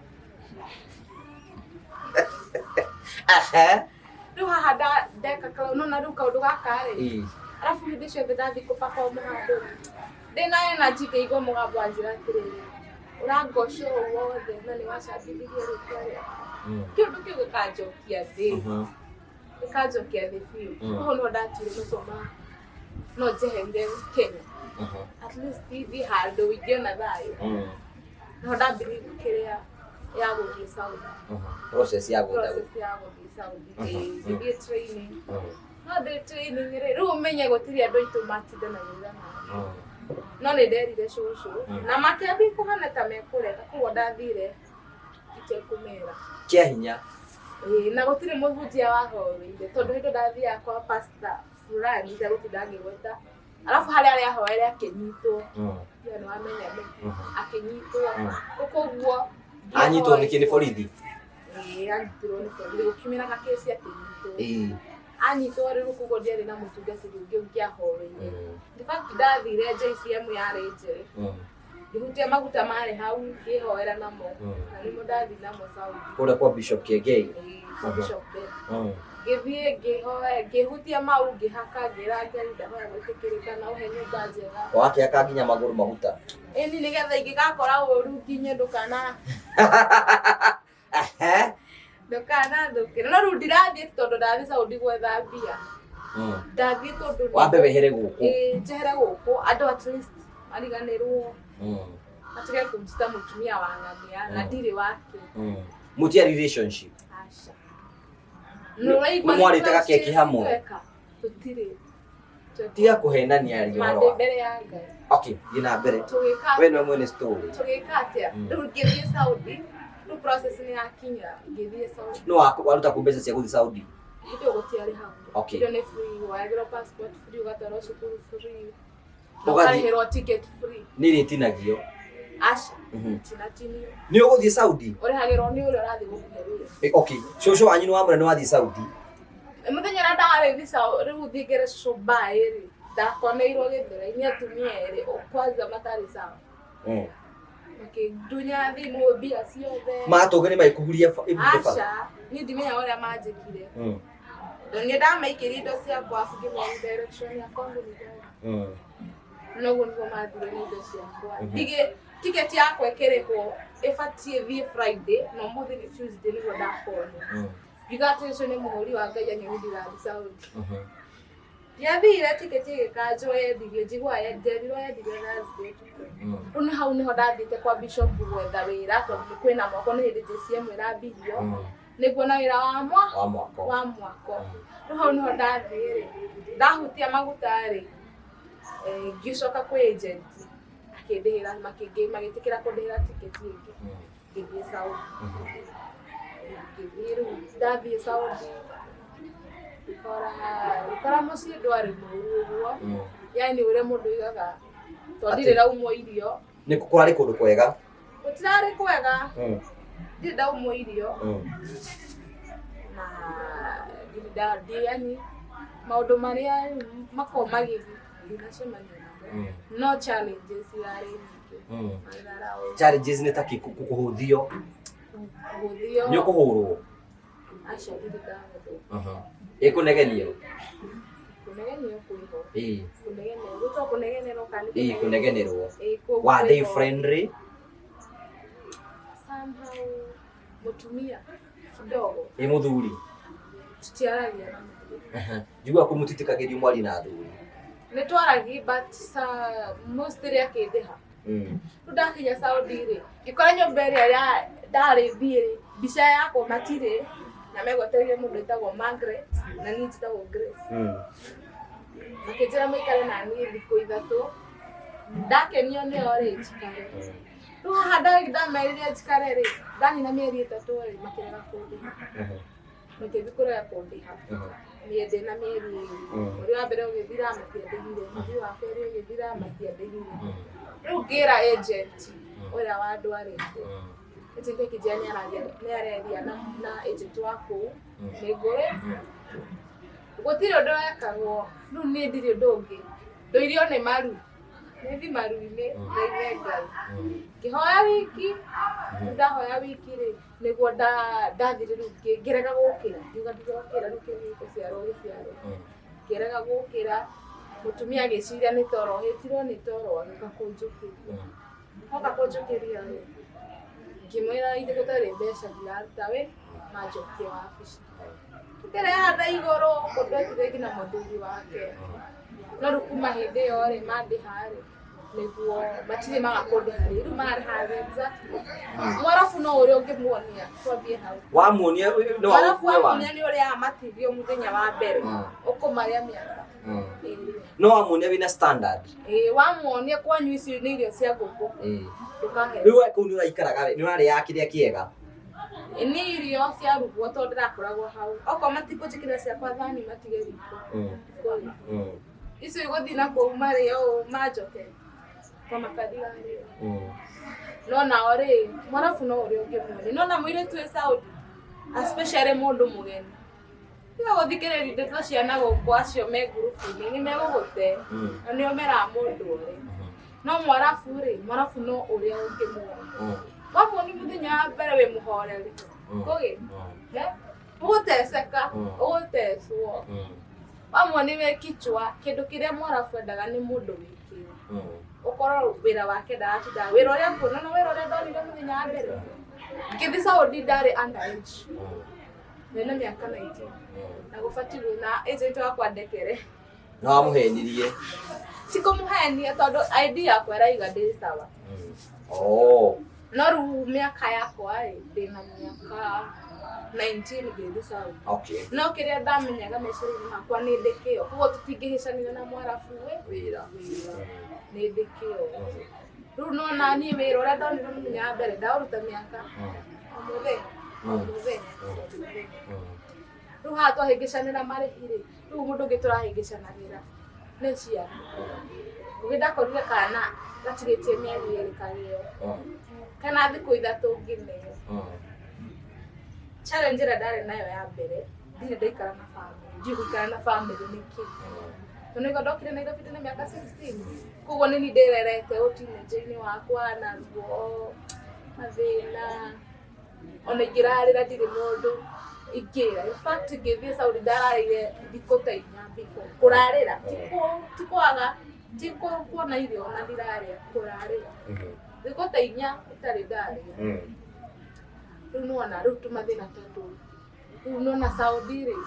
Rĩu haha ndeka nona rĩu kaũndũ gaka rĩ, arabu hĩndĩ ciothe ndathiĩ kũ-perform handũ ndĩna energy, ngĩigua mũgambo wanjĩra atĩrĩrĩ, ũrangoca ũũ wothe na nĩ wacambithirie rĩtwa rĩakwa. Kĩũndũ kĩu gĩkanjokia thĩ, gĩkanjokia thĩ biũ. Koguo no ndatuire matua no njeherire Kenya, at least thiĩ handũ ingĩona thayũ. No ndambirie kĩrĩa ya gũthiĩ Saudi. Process ya gwetha. Process ya gũthiĩ Saudi. Ngĩthiĩ training. No ndĩ training rĩ, rĩu ũmenye gũtirĩ andũ aitũ matindanagĩrĩra nao, no nĩ nderire cũcũ na makĩambia kũhana ta mekũrega, koguo ndathire itekũmera. Kĩa hinya. Ĩĩ, na gũtirĩ mũhunjia wahoeire, tondũ hĩndĩ ndathiaga kwa pastor fulani itegũtinda ngĩgweta, arabu harĩa arĩa ahoere akĩnyitwo. Ya nĩ wamenya nĩ akĩnyitwo, koguo Anyitwo nĩkĩ? Nĩ borithi? Ĩĩ, anyitirwo nĩ borithi, gũkiumĩra gakesi akĩnyitwo. Anyitwo rĩu, koguo ndiarĩ na mũtungatĩri ũngĩ ũngĩahoeire. In fact, ndathire JCM yarĩ njerũ, ngĩhutia maguta marĩ hau, ngĩhoera namo, na nĩmo ndathiĩ namo Saudi. Kũrĩa kwa Bishop Kiengei? Ĩĩ, kwa Bishop Ben. Ngĩthiĩ ngĩhoya, ngĩhutia mau, ngĩhaka, ngĩra Ngai ndahoya gwĩtĩkĩrĩka na ũhe nyũmba njega. Wakĩhaka nginya magũrũ maguta? Ĩni, nĩgetha ingĩgakora ũru nginye ndũkana ndũkanathũkĩre. No rĩu ndirathiĩ tondũ ndathiĩ Saudi gwetha mbia, ndathiĩ tondũ Wambe wehere gũkũ. Ĩĩ, njehere gũkũ, andũ at least mariganĩrwo, matige kũnjĩta mũtumia wa ng'ania na ndirĩ wake. Mũtiarĩ relationship? Aca. Nĩũraigua. Nĩ mwarĩte gakeki hamwe? Tweka tũtirĩ. Tiga kũhenania aria ũhoro Mandĩ wa mbere ya Ngai. Okay, thiĩ na mbere. Tũgĩka We nĩwe mwene story. Tũgĩka atĩa? Rĩu ngĩthiĩ Saudi, rĩu process nĩ yakinya, ngĩthiĩ Saudi. No waruta kũ mbeca cia gũthiĩ Saudi? Hĩndĩ ĩyo gũtiarĩ hau. Hĩndĩ ĩyo nĩ free, woyagĩrwo passport free, ũgatwarwo cukuru free na ũkarĩhĩrwo ticket free. Nĩ rĩtinagio? Aca, tinatinio. Nĩ ũgũthiĩ Saudi? Ũrĩhagĩrwo nĩ ũrĩa ũrathiĩ gũkũhe wĩra. Okay, cũcũ wanyu nĩ wamwĩra nĩ wathiĩ Saudi? Mũthenya ũrĩa ndarĩ visa rĩu thiĩ ngere cũcũ mbaĩ rĩ, ndakoneirwo gĩthũrai-inĩ atumia erĩ kwanza matarĩ sawa, makĩndunya thimũ, mbia ciothe. Matũnga nĩ magĩkũhuria ibuto bara? Aca, niĩ ndimenya ũrĩa manjĩkire. Tondũ nĩ ndamaikĩrie indo ciakwa, abu ngĩmonia direction ya kwangu nĩ ndaya. Noguo nĩguo mathire na indo ciakwa. Ndigĩ ticket yakwa ĩkĩrĩhwo, ĩbatiĩ thiĩ Friday, na ũmũthĩ nĩ Tuesday nĩguo ndakonwo. Ngiuga atĩ ũcio nĩ mũhũri wa Ngai anyoni ndirathiĩ Saudi. Ndiathire tiketi ĩgĩkanjwo yendirio, njiguaga nderirwo yendirio Thursday ũtukũ. Rĩu nĩ hau nĩho ndathiĩte kwa bishop gwetha wĩra tondũ nĩ kwĩna mwako nĩ hĩndĩ JCM ĩrambirio. Nĩguo na wĩra wa mwa Wa mwako. Wa mwako. Rĩu hau nĩho ndathiĩ rĩ, ndahutia maguta rĩ, ngĩcoka kwĩ agent akĩndĩhĩra, magĩtĩkĩra kũndĩhĩra tiketi ĩngĩ. Ngĩthiĩ Saudi. Ngĩthiĩ rĩu ndathiĩ Saudi ngĩkora mũciĩ ndwarĩ mũru ũguo, yani ũrĩa mũndũ oigaga tondũ ndirĩ ndaumwo irio. Nĩ kũrarĩ kũndũ kwega? Gũtirarĩ kwega. Ndirĩ ndaumwo irio na ndirĩ yani maũndũ marĩa makoragwo magĩthiĩ ndinacemania namo, no challenges irarĩ nyingĩ. Matharaũ. Challenges nĩ ta kĩ? Kũhũthio? Kũhũthio. Nĩ ũkũhũrwo? Aca, ndirĩ ndahũthwo. Ĩkũnegenio? Kũnegenio kwĩho. Ĩĩ. Kũnegenerwo, gwĩtwo kũnegenerwo kana nĩ? Ĩĩ, kũnegenerwo. Ĩĩ, kũu Were they kwĩho. friendly? Somehow mũtumia kidogo. Ĩ mũthuri? Tutiaragia na mũthuri. Njiguaga kũu mũtitĩkagĩrio mwari na athuri. Nĩ twaragia, but mostly akĩndĩha. Rĩu ndakinya Saudi rĩ, ngĩkora nyũmba ĩrĩa ndarĩ thiĩ rĩ, mbica yakwa matirĩ na megwetereire mũndũ wĩtagwo Margaret na niĩ njĩtagwo Grace. Makĩnjĩra maikare na niĩ thikũ 3, ndakenio nĩo rĩ, njikare. Rĩu haha ndamerire njikare rĩ, ndanina mĩeri 3 rĩ, makĩrega kũndĩha, makĩthiĩ kũrega kũndĩha niĩ ndĩna mĩeri 2. Mweri wa mbere ũgĩthira matiandĩhire, mweri wa kerĩ ũgĩthira matiandĩhire. Rĩu ngĩra agent ũrĩa wandwarĩte, agent akĩnjĩra nĩararia nĩareria na agent wa kũu nĩ ngũrĩ gũtirĩ ũndũ wekagwo. Rĩu niĩ ndirĩ ũndũ ũngĩ, ndũirio nĩ maru, nĩthi maru-inĩ thaithe Ngai, ngĩhoya wiki. Rĩu ndahoya wiki rĩ, nĩguo ndathire. Rĩu ngĩrega gũkĩra, ngiuga ndirokĩra rĩu, kĩrĩa gĩgũciarwo gĩciarwo. Ngĩrega gũkĩra, mũtumia agĩciria nĩ toro hĩtirwo nĩ toro, agĩũka kũnjũkĩria. Oka kũnjũkĩria rĩ, ngĩmwĩra ithe gũtarĩ mbeca ndiraruta wĩ manjokie wabici. Tũkĩreha na igũrũ kũndũ etire nginya mũthuri wake, no rĩu kuma hĩndĩ ĩyo rĩ, mandĩha rĩ, nĩguo matirĩ maga kũndĩha rĩ, rĩu marĩha exactly. Mwarabu no ũrĩa ũngĩmuonia, twambie hau. Wamuonia no Mwarabu wakuwe wa wamuonia nĩ ũrĩa amatirio mũthenya wa mbere ũkũmarĩa mĩaka 2. No wamuonia wĩna standard. Ĩĩ, wamuonia kwanyu ici nĩ irio cia ngũkũ, ndũkahe. Rĩu we kũu nĩ ũraikaraga nĩ ũrarĩaga kĩrĩa kĩega? Nĩ irio ciarugwo tondũ ndĩrakoragwo hau, okorwo matikũnjĩkĩra ciakwa thani matige riko. Kũrĩ icio igũthiĩ na kũu marĩo ũũ manjoke kwa makathira rĩo. No nao rĩ, mwarabu no ũrĩa ũngĩmuonia no na mũirĩtu wĩ Saudi, especially mũndũ mũgeni, tiga gũthikĩrĩria ndeto cia na gũkũ, acio me ngurubu-inĩ nĩ megũgũte na nĩo meraga mũndũ ũrĩ. No mwarabu rĩ, mwarabu no ũrĩa ũngĩmuona, wamuoni mũthenya wa mbere wĩ mũhoreri kũgĩ ũgũteceka, ũgũtecwo. Wamuoni wĩ kichwa, kĩndũ kĩrĩa mwarabu endaga nĩ mũndũ wĩ kĩo, ũkorwo wĩra wake ndaratinda wĩra ũrĩa nguona no wĩra ũrĩa ndonire mũthenya wa mbere ngĩthiĩ Saudi. Ndarĩ underage, ndĩna mĩaka 19 na gũbatiĩ na agent wakwa ndekere. Na wamũhenirie? Ti kũmũhenia tondũ ID yakwa ĩraiga ndĩ sawa. Oh. No rĩu mĩaka yakwa rĩ, ndĩna mĩaka 19 ngĩthiĩ Saudi. No kĩrĩa ndamenyaga meciria-inĩ makwa nĩ ndĩ kĩo, koguo tũtingĩhĩcanĩra na mwarabu wĩ Wĩra. Wĩra nĩ ndĩ kĩo. Rĩu nona niĩ wĩra ũrĩa ndonire mũthenya wa mbere ndaũruta mĩaka o mũthenya, o mũthenya, o mũthenya. Rĩu haha twahĩngĩcanĩra marĩhi rĩ, rĩu mũndũ ũngĩ tũrahĩngĩcanagĩra nĩ ciana. Ngũgĩ ndakorire kana gatigĩtie mĩeri 2 kagĩo, kana thikũ 3 ngĩneo. Challenge ĩrĩa ndarĩ nayo ya mbere, ndirĩ ndaikara na family, ndiũĩ gũikara na family nĩkĩ, tondũ nĩguo ndokire Nairobi ndĩna mĩaka 16, koguo nĩ niĩ ndĩrerete ũtinĩnja-inĩ wakwa na ruo mathĩna, ona ingĩrarĩra ndirĩ mũndũ ingĩra. In fact, ngĩthiĩ Saudi ndararĩire thikũ ta 4 before kũrarĩra, ti kwaga, ti kuona irio ona ndirarĩa, kũrarĩra thikũ ta 4 itarĩ ndarĩa. Rĩu nĩwona rĩu tũmathĩna ta tũu. Rĩu nona Saudi rĩ,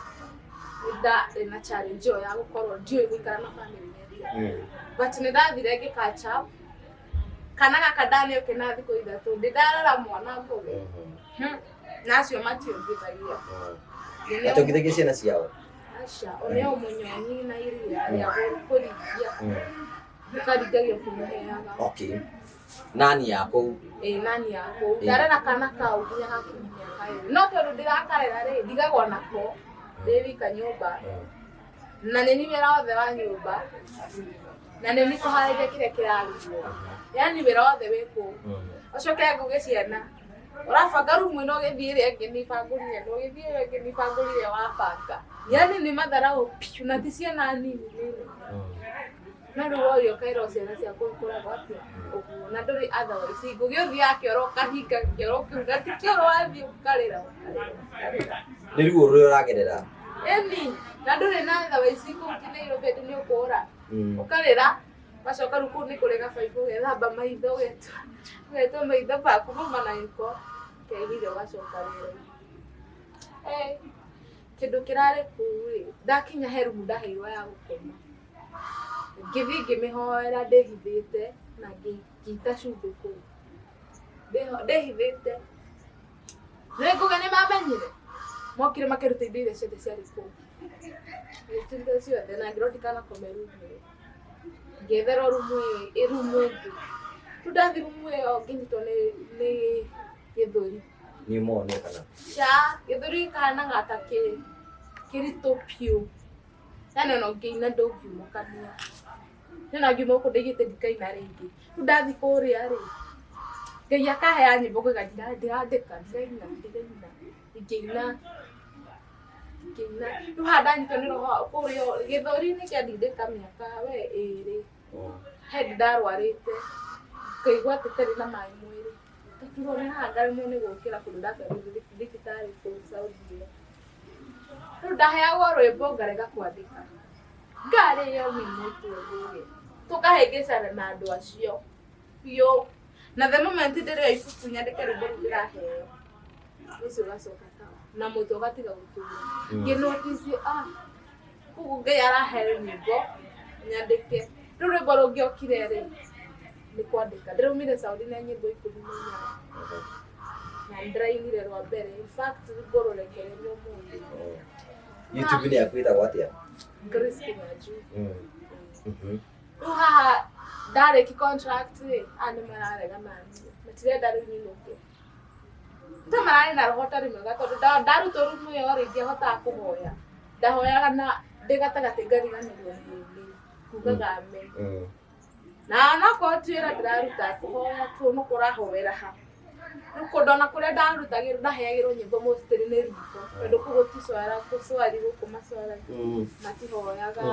nĩ ndarĩ na challenge ĩyo ya gũkorwo ndiũĩ gũikara na family nĩ atĩa. But nĩ ndathire ngĩ catch up. Kana gaka ndanĩoke na thikũ 3 ndĩ ndarera mwana Ngũgĩ. Na acio mationgithagia. Mationgithagia ciana ciao? Aca, oneo mũnyonyi na iria rĩa kũringia. Ũkaringagia ũkĩmũheaga. Okay. Nani ya kũu? Ĩĩ, nani ya kũu. Ndarera kana kau nginya gakinya mĩaka 2. No tondũ ndĩrakarera rĩ, ndigagwo nako. Ndĩ wika nyũmba. Na nĩ niĩ wĩra wothe wa nyũmba. Na nĩ niĩ kũharĩria kĩrĩa kĩrarugwo. Yaani wĩra wothe wĩ kũu. Ũcoke Ngũgĩ ciana. Ũrabanga rumu ĩno ũgĩthiĩ ĩrĩa ĩngĩ nĩ ibangũrire, na ũgĩthiĩ ĩrĩa ĩngĩ nĩ ibangũrire wabanga. Yaani nĩ matharau piũ, na ti ciana nini nini. No rĩu worio ũkaĩrwo ciana ciaku ikoragwo atĩa ũguo, na ndũrĩ otherwise. Ngũgĩ ũthiaga kĩoro ũkahinga kĩoro kĩu, na ti kĩoro wathiĩ ũkarĩra, ũkarĩra. Nĩ ruo rũrĩa ũragerera. Ĩni, na ndũrĩ na otherwise kũu ti Nairobi atĩ nĩ ũkũra. Ũkarĩra, wacoka rĩu kũu nĩ kũrĩ gabaibũ ũgethamba maitho, ũgetua maitho maku mauma na gĩko, ũkehitha ũgacoka wĩra-inĩ. Kĩndũ kĩrarĩ kũu rĩ, ndakinya he rumu ndaheirwo ya gũkoma. Ngĩthiĩ ngĩmĩhoera ndĩhithĩte na ngĩita cumbĩ kũu. Ndĩhithĩte. Nĩ Ngũgĩ nĩ mamenyire. Mokire makĩruta indo iria ciothe ciarĩ kũu. Ngĩciruta ciothe na ngĩrwo ndikanakome rumu ĩyo. Ngĩetherwo rumu ĩyo, rumu ĩngĩ. Rĩu ndathiĩ rumu ĩyo ngĩnyitwo nĩ gĩthũri. Pneumonia kana? Ca, gĩthũri gĩkahanaga ta kĩritũ piũ. Yaani ona ũngĩina ndũngiuma kanua. Niĩ ona ngiuma gũkũ ndaigĩte ndikaina rĩngĩ. Rĩu ndathiĩ kũrĩa rĩ, Ngai akahea nyĩmbo ngauga ndirandĩka, ndiraina, ndiraina, ingĩina, ingĩina. Rĩu haha ndanyitwo nĩ roho kũrĩa gĩthũri-inĩ kĩandindĩka mĩaka we 2. He hĩndĩ ndarwarĩte, ngaigua atĩ itarĩ na maĩ mwĩrĩ. Ngaturwo nĩ haha ngaremwo nĩ gũkĩra kũndũ ndatwarirwo thibitarĩ kũu Saudi ĩyo. Rĩu ndaheagwo rwĩmbo ngarega kwandĩka. Ngarĩo nĩ mũtwe Ngũgĩ. Tũkahĩngĩcana na andũ acio biũ. Na the moment ndĩrĩoya ibuku nyandĩke rwĩmbo rũu ndĩraheo, ũcio ũgacoka sawa. Na mũtwe ũgatiga gũtura. Ngĩ notice, koguo Ngai arahe nyĩmbo nyandĩke. Rĩu rwĩmbo rũngĩokire rĩ, nĩ kwandĩka. Ndĩraumire Saudi na nyĩmbo 18. Na ndĩrainire rwa mbere. In fact, ngũrũrekereria ũmũthĩ. YouTube nĩ yaku ĩtagwo atĩa? Grace Kĩnyanjui. Rĩu haha ndarĩki contract rĩ, aya nĩ mararega naniĩ. Matirenda rĩu nyinũke. Ta mararĩ na roho ũtarĩ mwega tondũ ndarutwo rumu ĩyo rĩ, ndiahotaga kũhoya. Ndahoyaga na ndĩ gatagatĩ ngariganĩrwo nĩ kugaga amen. Na onokorwo ti wĩra ndĩraruta, kũhoya tu no kũrahoera ha. Rĩu kũndũ ona kũrĩa ndarutagĩrwo, ndaheagĩrwo nyĩmbo mostly nĩ riko. Tondũ kũu gũticoera, gũcwari gũkũ macwaraga. Matihoyaga,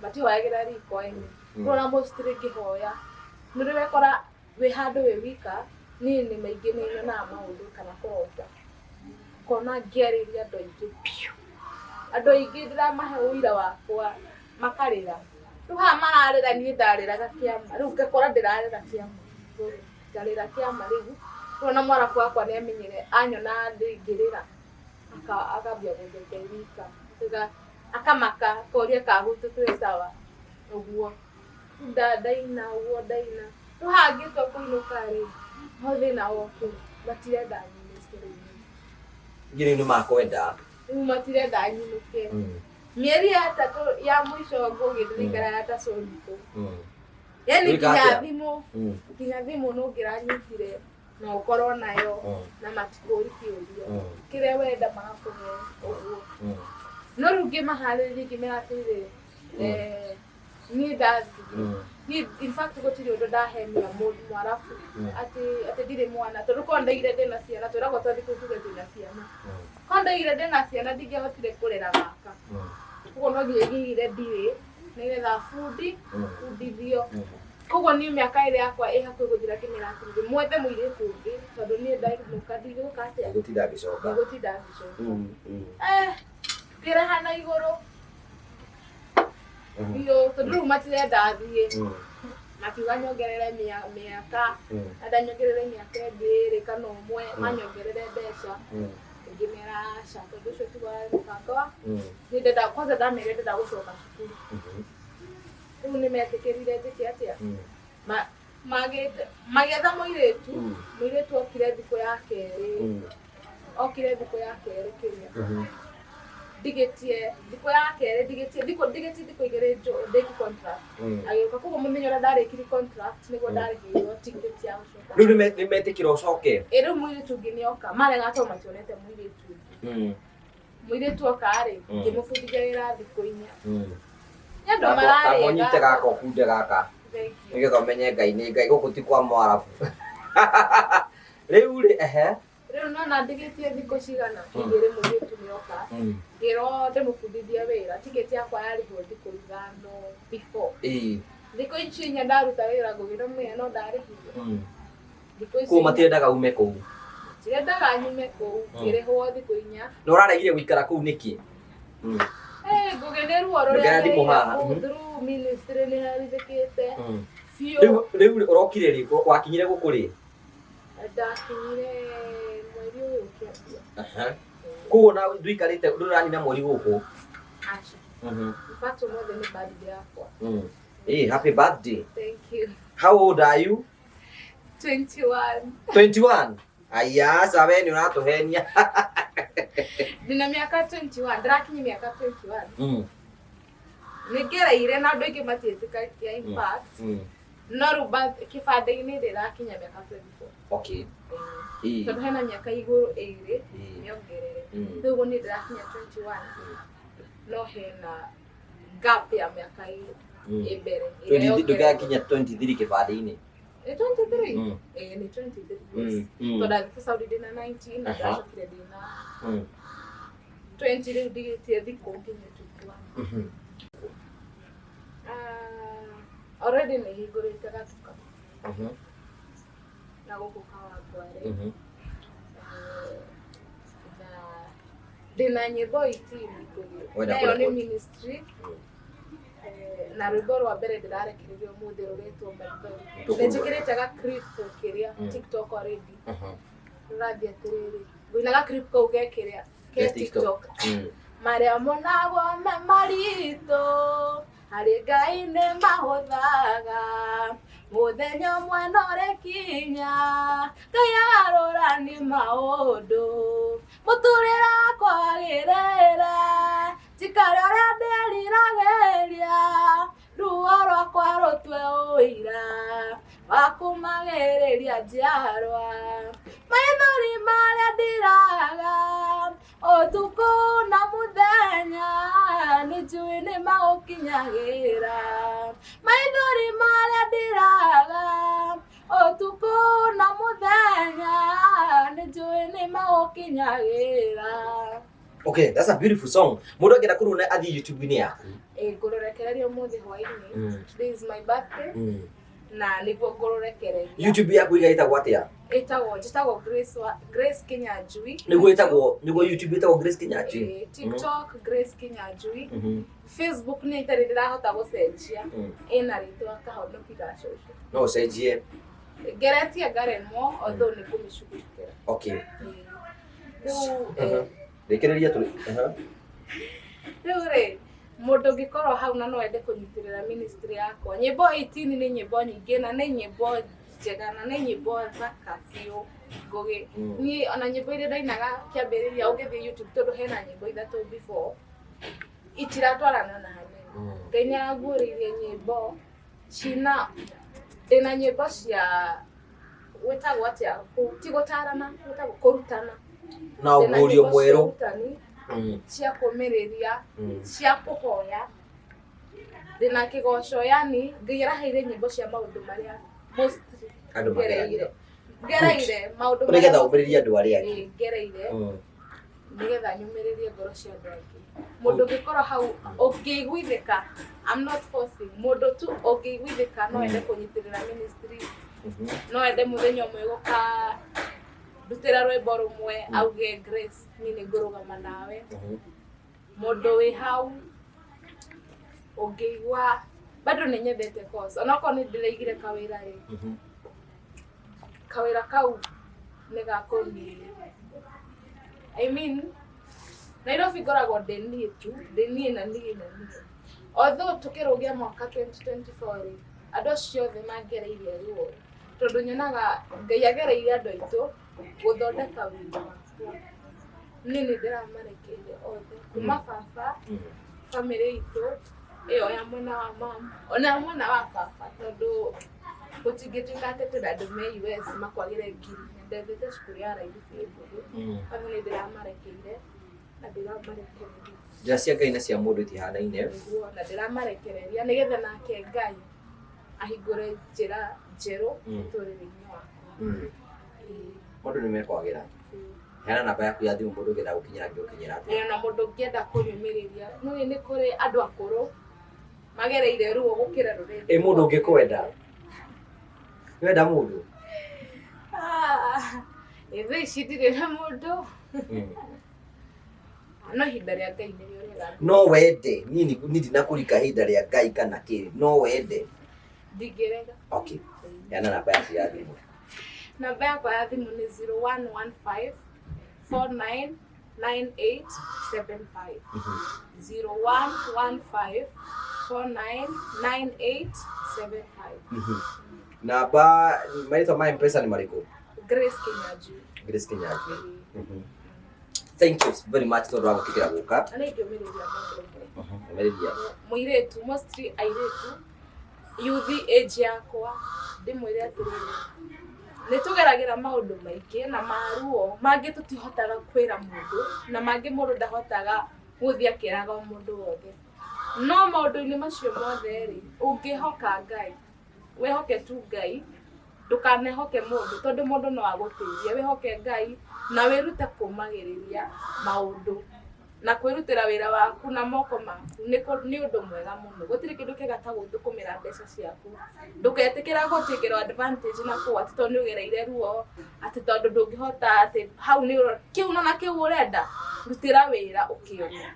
matihoyagĩra riko ene. Rĩu ona mostly ngĩhoya, nĩ ũrĩ wekora wĩ handũ wĩ wika, niĩ nĩ maingĩ nĩ nyonaga maũndũ kana kũrota. Ngona ngĩarĩria andũ aingĩ piũ. Andũ aingĩ ndĩramahe ũira wakwa, makarĩra. Rĩu haha mararĩra niĩ ndarĩraga kĩama. Rĩu ngakora ndĩrarĩra kĩama. Ngarĩra kĩama rĩu. Rĩu ona mwarabu wakwa nĩ amenyire, anyona ngĩrĩra, akambia gũtheka wika. Akamaka, akoria kahutu twĩ sawa. Ũguo. Ndaina, ũguo ndaina. Rĩu haha ngĩtua kũinũka rĩ, ho thĩna wokire, matirenda nyinũke rĩu. Ngiri nĩ makwenda. Rĩu matirenda nyinũke. Mĩeri ya 3 ya mũico Ngũgĩ ndĩraikaraga ta cũrikũ. Yaani Ũrika nginya atĩa? thimũ, nginya thimũ no ngĩranyitire na ũkorwo nayo na matikũri kĩũria. Kĩrĩa wenda magakũhe ũguo. No rĩu ngĩmaharĩrĩria ngĩmera atĩrĩrĩ, niĩ ndathiĩ. Niĩ in fact gũtirĩ ũndũ ndahenia mũndũ mwarabu atĩ ndirĩ mwana, tondũ korwo ndaigire ndĩna ciana, twĩragwo twathiĩ kũu tuge twĩna ciana. Korwo ndaigire ndĩna ciana ndingĩahotire kũrera gaka. Koguo no nginya ingĩigire ndirĩ, nĩgetha bundithio. Koguo niĩ mĩaka ĩrĩa yakwa ĩ hakuhĩ gũthira ngĩmera atĩrĩrĩ, mwethe mũirĩtu ũngĩ, tondũ niĩ ndainũka ndigũka atĩa? Ndigũtinda ngĩcoka. Ndigũtinda ngĩcoka. Ngĩreha na igũrũ. Biũ, tondũ rĩu matirenda thiĩ. Makiuga nyongerere mĩaka, enda nyongerere mĩaka ĩngĩ ĩrĩ kana ũmwe, manyongerere mbeca. Ngĩmera aca, tondũ ũcio tiguo warĩ mũbango wa nĩ ndenda. Kwanza ndamerire ndenda gũcoka cukuru. Rĩu nĩ metĩkĩrire njĩke atĩa? Magĩetha mũirĩtu. Mũirĩtu okire thikũ ya kerĩ, okire thikũ ya kerĩ kĩrĩa ndigĩtie, thikũ ya kerĩ ndigĩtie, thikũ ndigĩtie thikũ 2 ndĩki contract. Agĩũka, koguo mũthenya ũrĩa ndarĩkirie contract nĩguo ndarĩhĩirwo ticket ya gũcoka. Rĩu nĩ metĩkĩra ũcoke? Ĩ, rĩu mũirĩtu ũngĩ nĩ oka, marega tondũ mationete mũirĩtu ũngĩ. Mũirĩtu oka rĩ, ngĩmũbundithia wĩra thikũ 4. Nĩ andũ Kamba ũnyite mararĩga. Gaka ũkunde gaka. Thank you. Nĩgetha ũmenye Ngai nĩ Ngai, gũkũ ti kwa Mwarabu rĩu rĩ, ehe. Rĩu nona ndigĩtie thikũ cigana 2, mũirĩtu nĩ oka, ngĩrwo ndĩmũbundithie wĩra. Ticket yakwa yarĩhwo thikũ 5 before. Thikũ ici 4 ndaruta wĩra, ngũgĩra mĩa no ndarĩhirwo thikũ ici Kũu 4. Matirendaga ume kũu? Matirendaga nyume kũu. Ngĩrĩhwo thikũ 4. Na ũraregire gũikara kũu nĩkĩ? Eh, ngũgĩ nĩ ruo rũrĩa Ndũkera thimũ haha. ngereire through ministry nĩ herithĩkĩte biũ. Rĩu ũrokire rĩ? Wakinyire gũkũ rĩ? Ndakinyire mweri ũyũ ũkĩambia. Koguo na ndũikarĩte, ndũranina mweri gũkũ? Aca. In fact, ũmũthĩ nĩ birthday yakwa. Eh, happy birthday. Thank you. How old are you? 21. 21? Aya, sawe nĩ ũratũhenia. Ndĩna mĩaka 21, ndĩrakinyia mĩaka 21. Nĩ ngereire na andũ aingĩ matiĩtĩkagia, in fact. No rĩu kĩbandĩ-inĩ ndĩrakinya mĩaka 24. Tondũ hena mĩaka igũrũ ĩrĩ mĩongerere. Rĩu ũguo niĩ ndĩrakinya 21, no hena gap ya mĩaka ĩrĩ ĩ mbere ĩrĩa yongereirwo. Ndũgakinya 23 kĩbandĩ-inĩ? Nĩ 23? Ĩĩ, nĩ 23, yes. Tondũ ndathiĩte Saudi ndĩna 19 na ndacokire ndĩna 20, rĩu ndigĩtie thikũ nginye 21. Ah, already nĩ hingũrĩte gatuka na gũkũ Kawangware. Na ndĩna nyĩmbo 18 Wenda ngũgĩ nayo nĩ kũrecord? ministry. Na rwĩmbo rwa mbere ndĩrarekereria ũmũthĩ rũretwo Maithori. Tũkũrũa. Nĩ njĩkĩrĩte ga clip kĩrĩa TikTok already. Rũrathiĩ atĩrĩrĩ, ngũina ga clip kau ge kĩrĩa ke Ke TikTok. TikTok. Marĩa monagwo me maritũ harĩ Ngai nĩ mahũthaga, mũthenya ũmwe no rĩkinya Ngai agarũrani maũndũ, mũtũrĩre wakwa wagĩrĩre, njikare ũrĩa ndĩriragĩria, ruo rwakwa rũtue ũira wa kũmagĩrĩria njiarwa, maithori marĩa ndiraga ũtukũ na mũthenya nĩ njũĩ nĩ magũkinyagĩra, maithori marĩa ndiraga ũtukũ na mũthenya nĩ njũĩ nĩ magũkinyagĩra. Okay, that's a beautiful song. Mũndũ angĩenda kũruna athiĩ YouTube-inĩ yaku? Ĩ, ngũrũrekereria ũmũthĩ hwaĩ-inĩ. Today is my birthday na nĩguo ngũrũrekereria. YouTube yaku ĩtagwo atĩa? Ĩtagwo, njĩtagwo Grace, wa Grace Kinyanjui. Nĩguo ĩtagwo, nĩguo YouTube ĩtagwo Grace Kinyanjui? Ĩ, TikTok Grace Kinyanjui. Facebook nĩ itarĩ ndĩrahota gũcenjia. Ĩna rĩtwa Kahonoki ga cũcũ. No ũcenjie? Ngeretie ngaremwo, although nĩ ngũmĩcugurikĩra. Rĩu Rĩkĩrĩria tũrĩ. Rĩu rĩ, mũndũ ũngĩkorwo hau na no ende kũnyitĩrĩra ministry yakwa, nyĩmbo 18 nĩ nyĩmbo nyingĩ na nĩ nyĩmbo njega na nĩ nyĩmbo thaka biũ, Ngũgĩ. Niĩ ona nyĩmbo iria ndainaga kĩambĩrĩria, ũngĩthiĩ YouTube, tondũ hena nyĩmbo ithatũ before itiratwarana na hanini. Ngai nĩ aranguũrĩirie nyĩmbo cina, ndĩna nyĩmbo cia gwĩtagwo atĩa, ti gũtarana, gwĩtagwo kũrutana. Na Ndĩna ũguũrio nyĩmbo cia mwerũ. ũrutani, cia kũmĩrĩria, cia kũhoya, ndĩna kĩgoco, yani Ngai araheire nyĩmbo cia maũndũ marĩa mostly Andũ ngereire mageragĩra. ngereire maũndũ Nĩgetha marĩa ũmĩrĩrie andũ arĩa angĩ. Ĩĩ, ngereire nĩgetha nyũmĩrĩrie ngoro cia andũ angĩ. Mũndũ ũngĩkorwo hau ũngĩiguithĩka, I'm not forcing, mũndũ tu ũngĩiguithĩka no ende kũnyitĩrĩra ministry, no ende mũthenya ũmwe gũka ndutĩra rwĩmbo rũmwe, auge, "Grace, niĩ nĩ ngũrũgama nawe." Mũndũ wĩ hau ũngĩigua bado nĩ nyendete course, onokorwo nĩ ndĩraigire kawĩra rĩ, kawĩra kau nĩ gakũni I mean, Nairobi ngoragwo ndĩ niĩ tu, ndĩ niĩ na niĩ na niĩ. Although tũkĩrũgia mwaka 2024 rĩ, andũ acio othe mangereirie ruo, tondũ nyonaga Ngai agereirie andũ aitũ gũthondeka wĩra wakwa. Niĩ nĩ ndĩramarekeire othe, kuma baba, bamĩrĩ itũ ĩyo ya mwena wa mom, ona mwena wa baba, tondũ gũtingĩtuĩka atĩ twĩna andũ me US makwagĩre ngiri. Ndethete cukuru ya raithi biũ. Othe nĩ ndĩramarekeire na ndĩramarekereria. Njĩra cia Ngai na cia mũndũ itihanaine. Nĩguo, na ndĩramarekereria nĩgetha nake Ngai ahingũre njĩra njerũ mũtũrĩre-inĩ wakwa. Ĩĩ. Mũndũ nĩ mekwagĩra. Heana namba yaku ya thimũ, mũndũ ũngĩenda gũkinyĩra angĩgũkinyĩra atĩa? Ĩĩ, na mũndũ ũngĩenda kũnyũmĩrĩria, nĩũĩ nĩ kũrĩ andũ akũrũ magereire ruo gũkĩra rũrĩa. Ĩ mũndũ ũngĩkwenda, nĩwenda mũndũ? Ah, ĩ thaa ici ndirĩ na mũndũ, no ihinda rĩa Ngai nĩrĩo rĩega. No wende? Niĩ ndinakũrika ihinda rĩa Ngai kana kĩ, no wende? Ndingĩrega. Okay, heana namba yaku ya thimũ. Namba yakwa ya thimũ nĩ 0115 499875, 0115 499875. Namba, marĩtwa ma M-Pesa nĩ marĩkũ? Grace Kinyanjui. Grace Kinyanjui. Thank you very much tondũ wa gwĩtĩkĩra gũka. Na nĩ ingĩũmĩrĩria mũndũ ũmwe. Ũmĩrĩria. Mũirĩtu, mostly airĩtu, youth age yakwa, ndĩmwĩre atĩrĩrĩ, nĩ tũgeragĩra maũndũ maingĩ na maruo mangĩ tũtihotaga kwĩra mũndũ, na mangĩ mũndũ ndahotaga gũthiĩ akĩraga o mũndũ wothe. No maũndũ-inĩ macio mothe rĩ, ũngĩhoka Ngai, wĩhoke tu Ngai, ndũkanehoke mũndũ, tondũ mũndũ no agũteithie. Wĩhoke Ngai na wĩrute kũmagĩrĩria maũndũ na kwĩrutĩra wĩra waku na moko maku nĩ ũndũ mwega mũno. Gũtirĩ kĩndũ kĩega ta gũthũkũmĩra mbeca ciaku. Ndũgetĩkĩra gũtĩkĩrwo advantage na kũu atĩ tondũ nĩ ũgereire ruo, atĩ tondũ ndũngĩhota, atĩ hau nĩ kĩu nona kĩu ũrenda, rutĩra wĩra ũkĩone.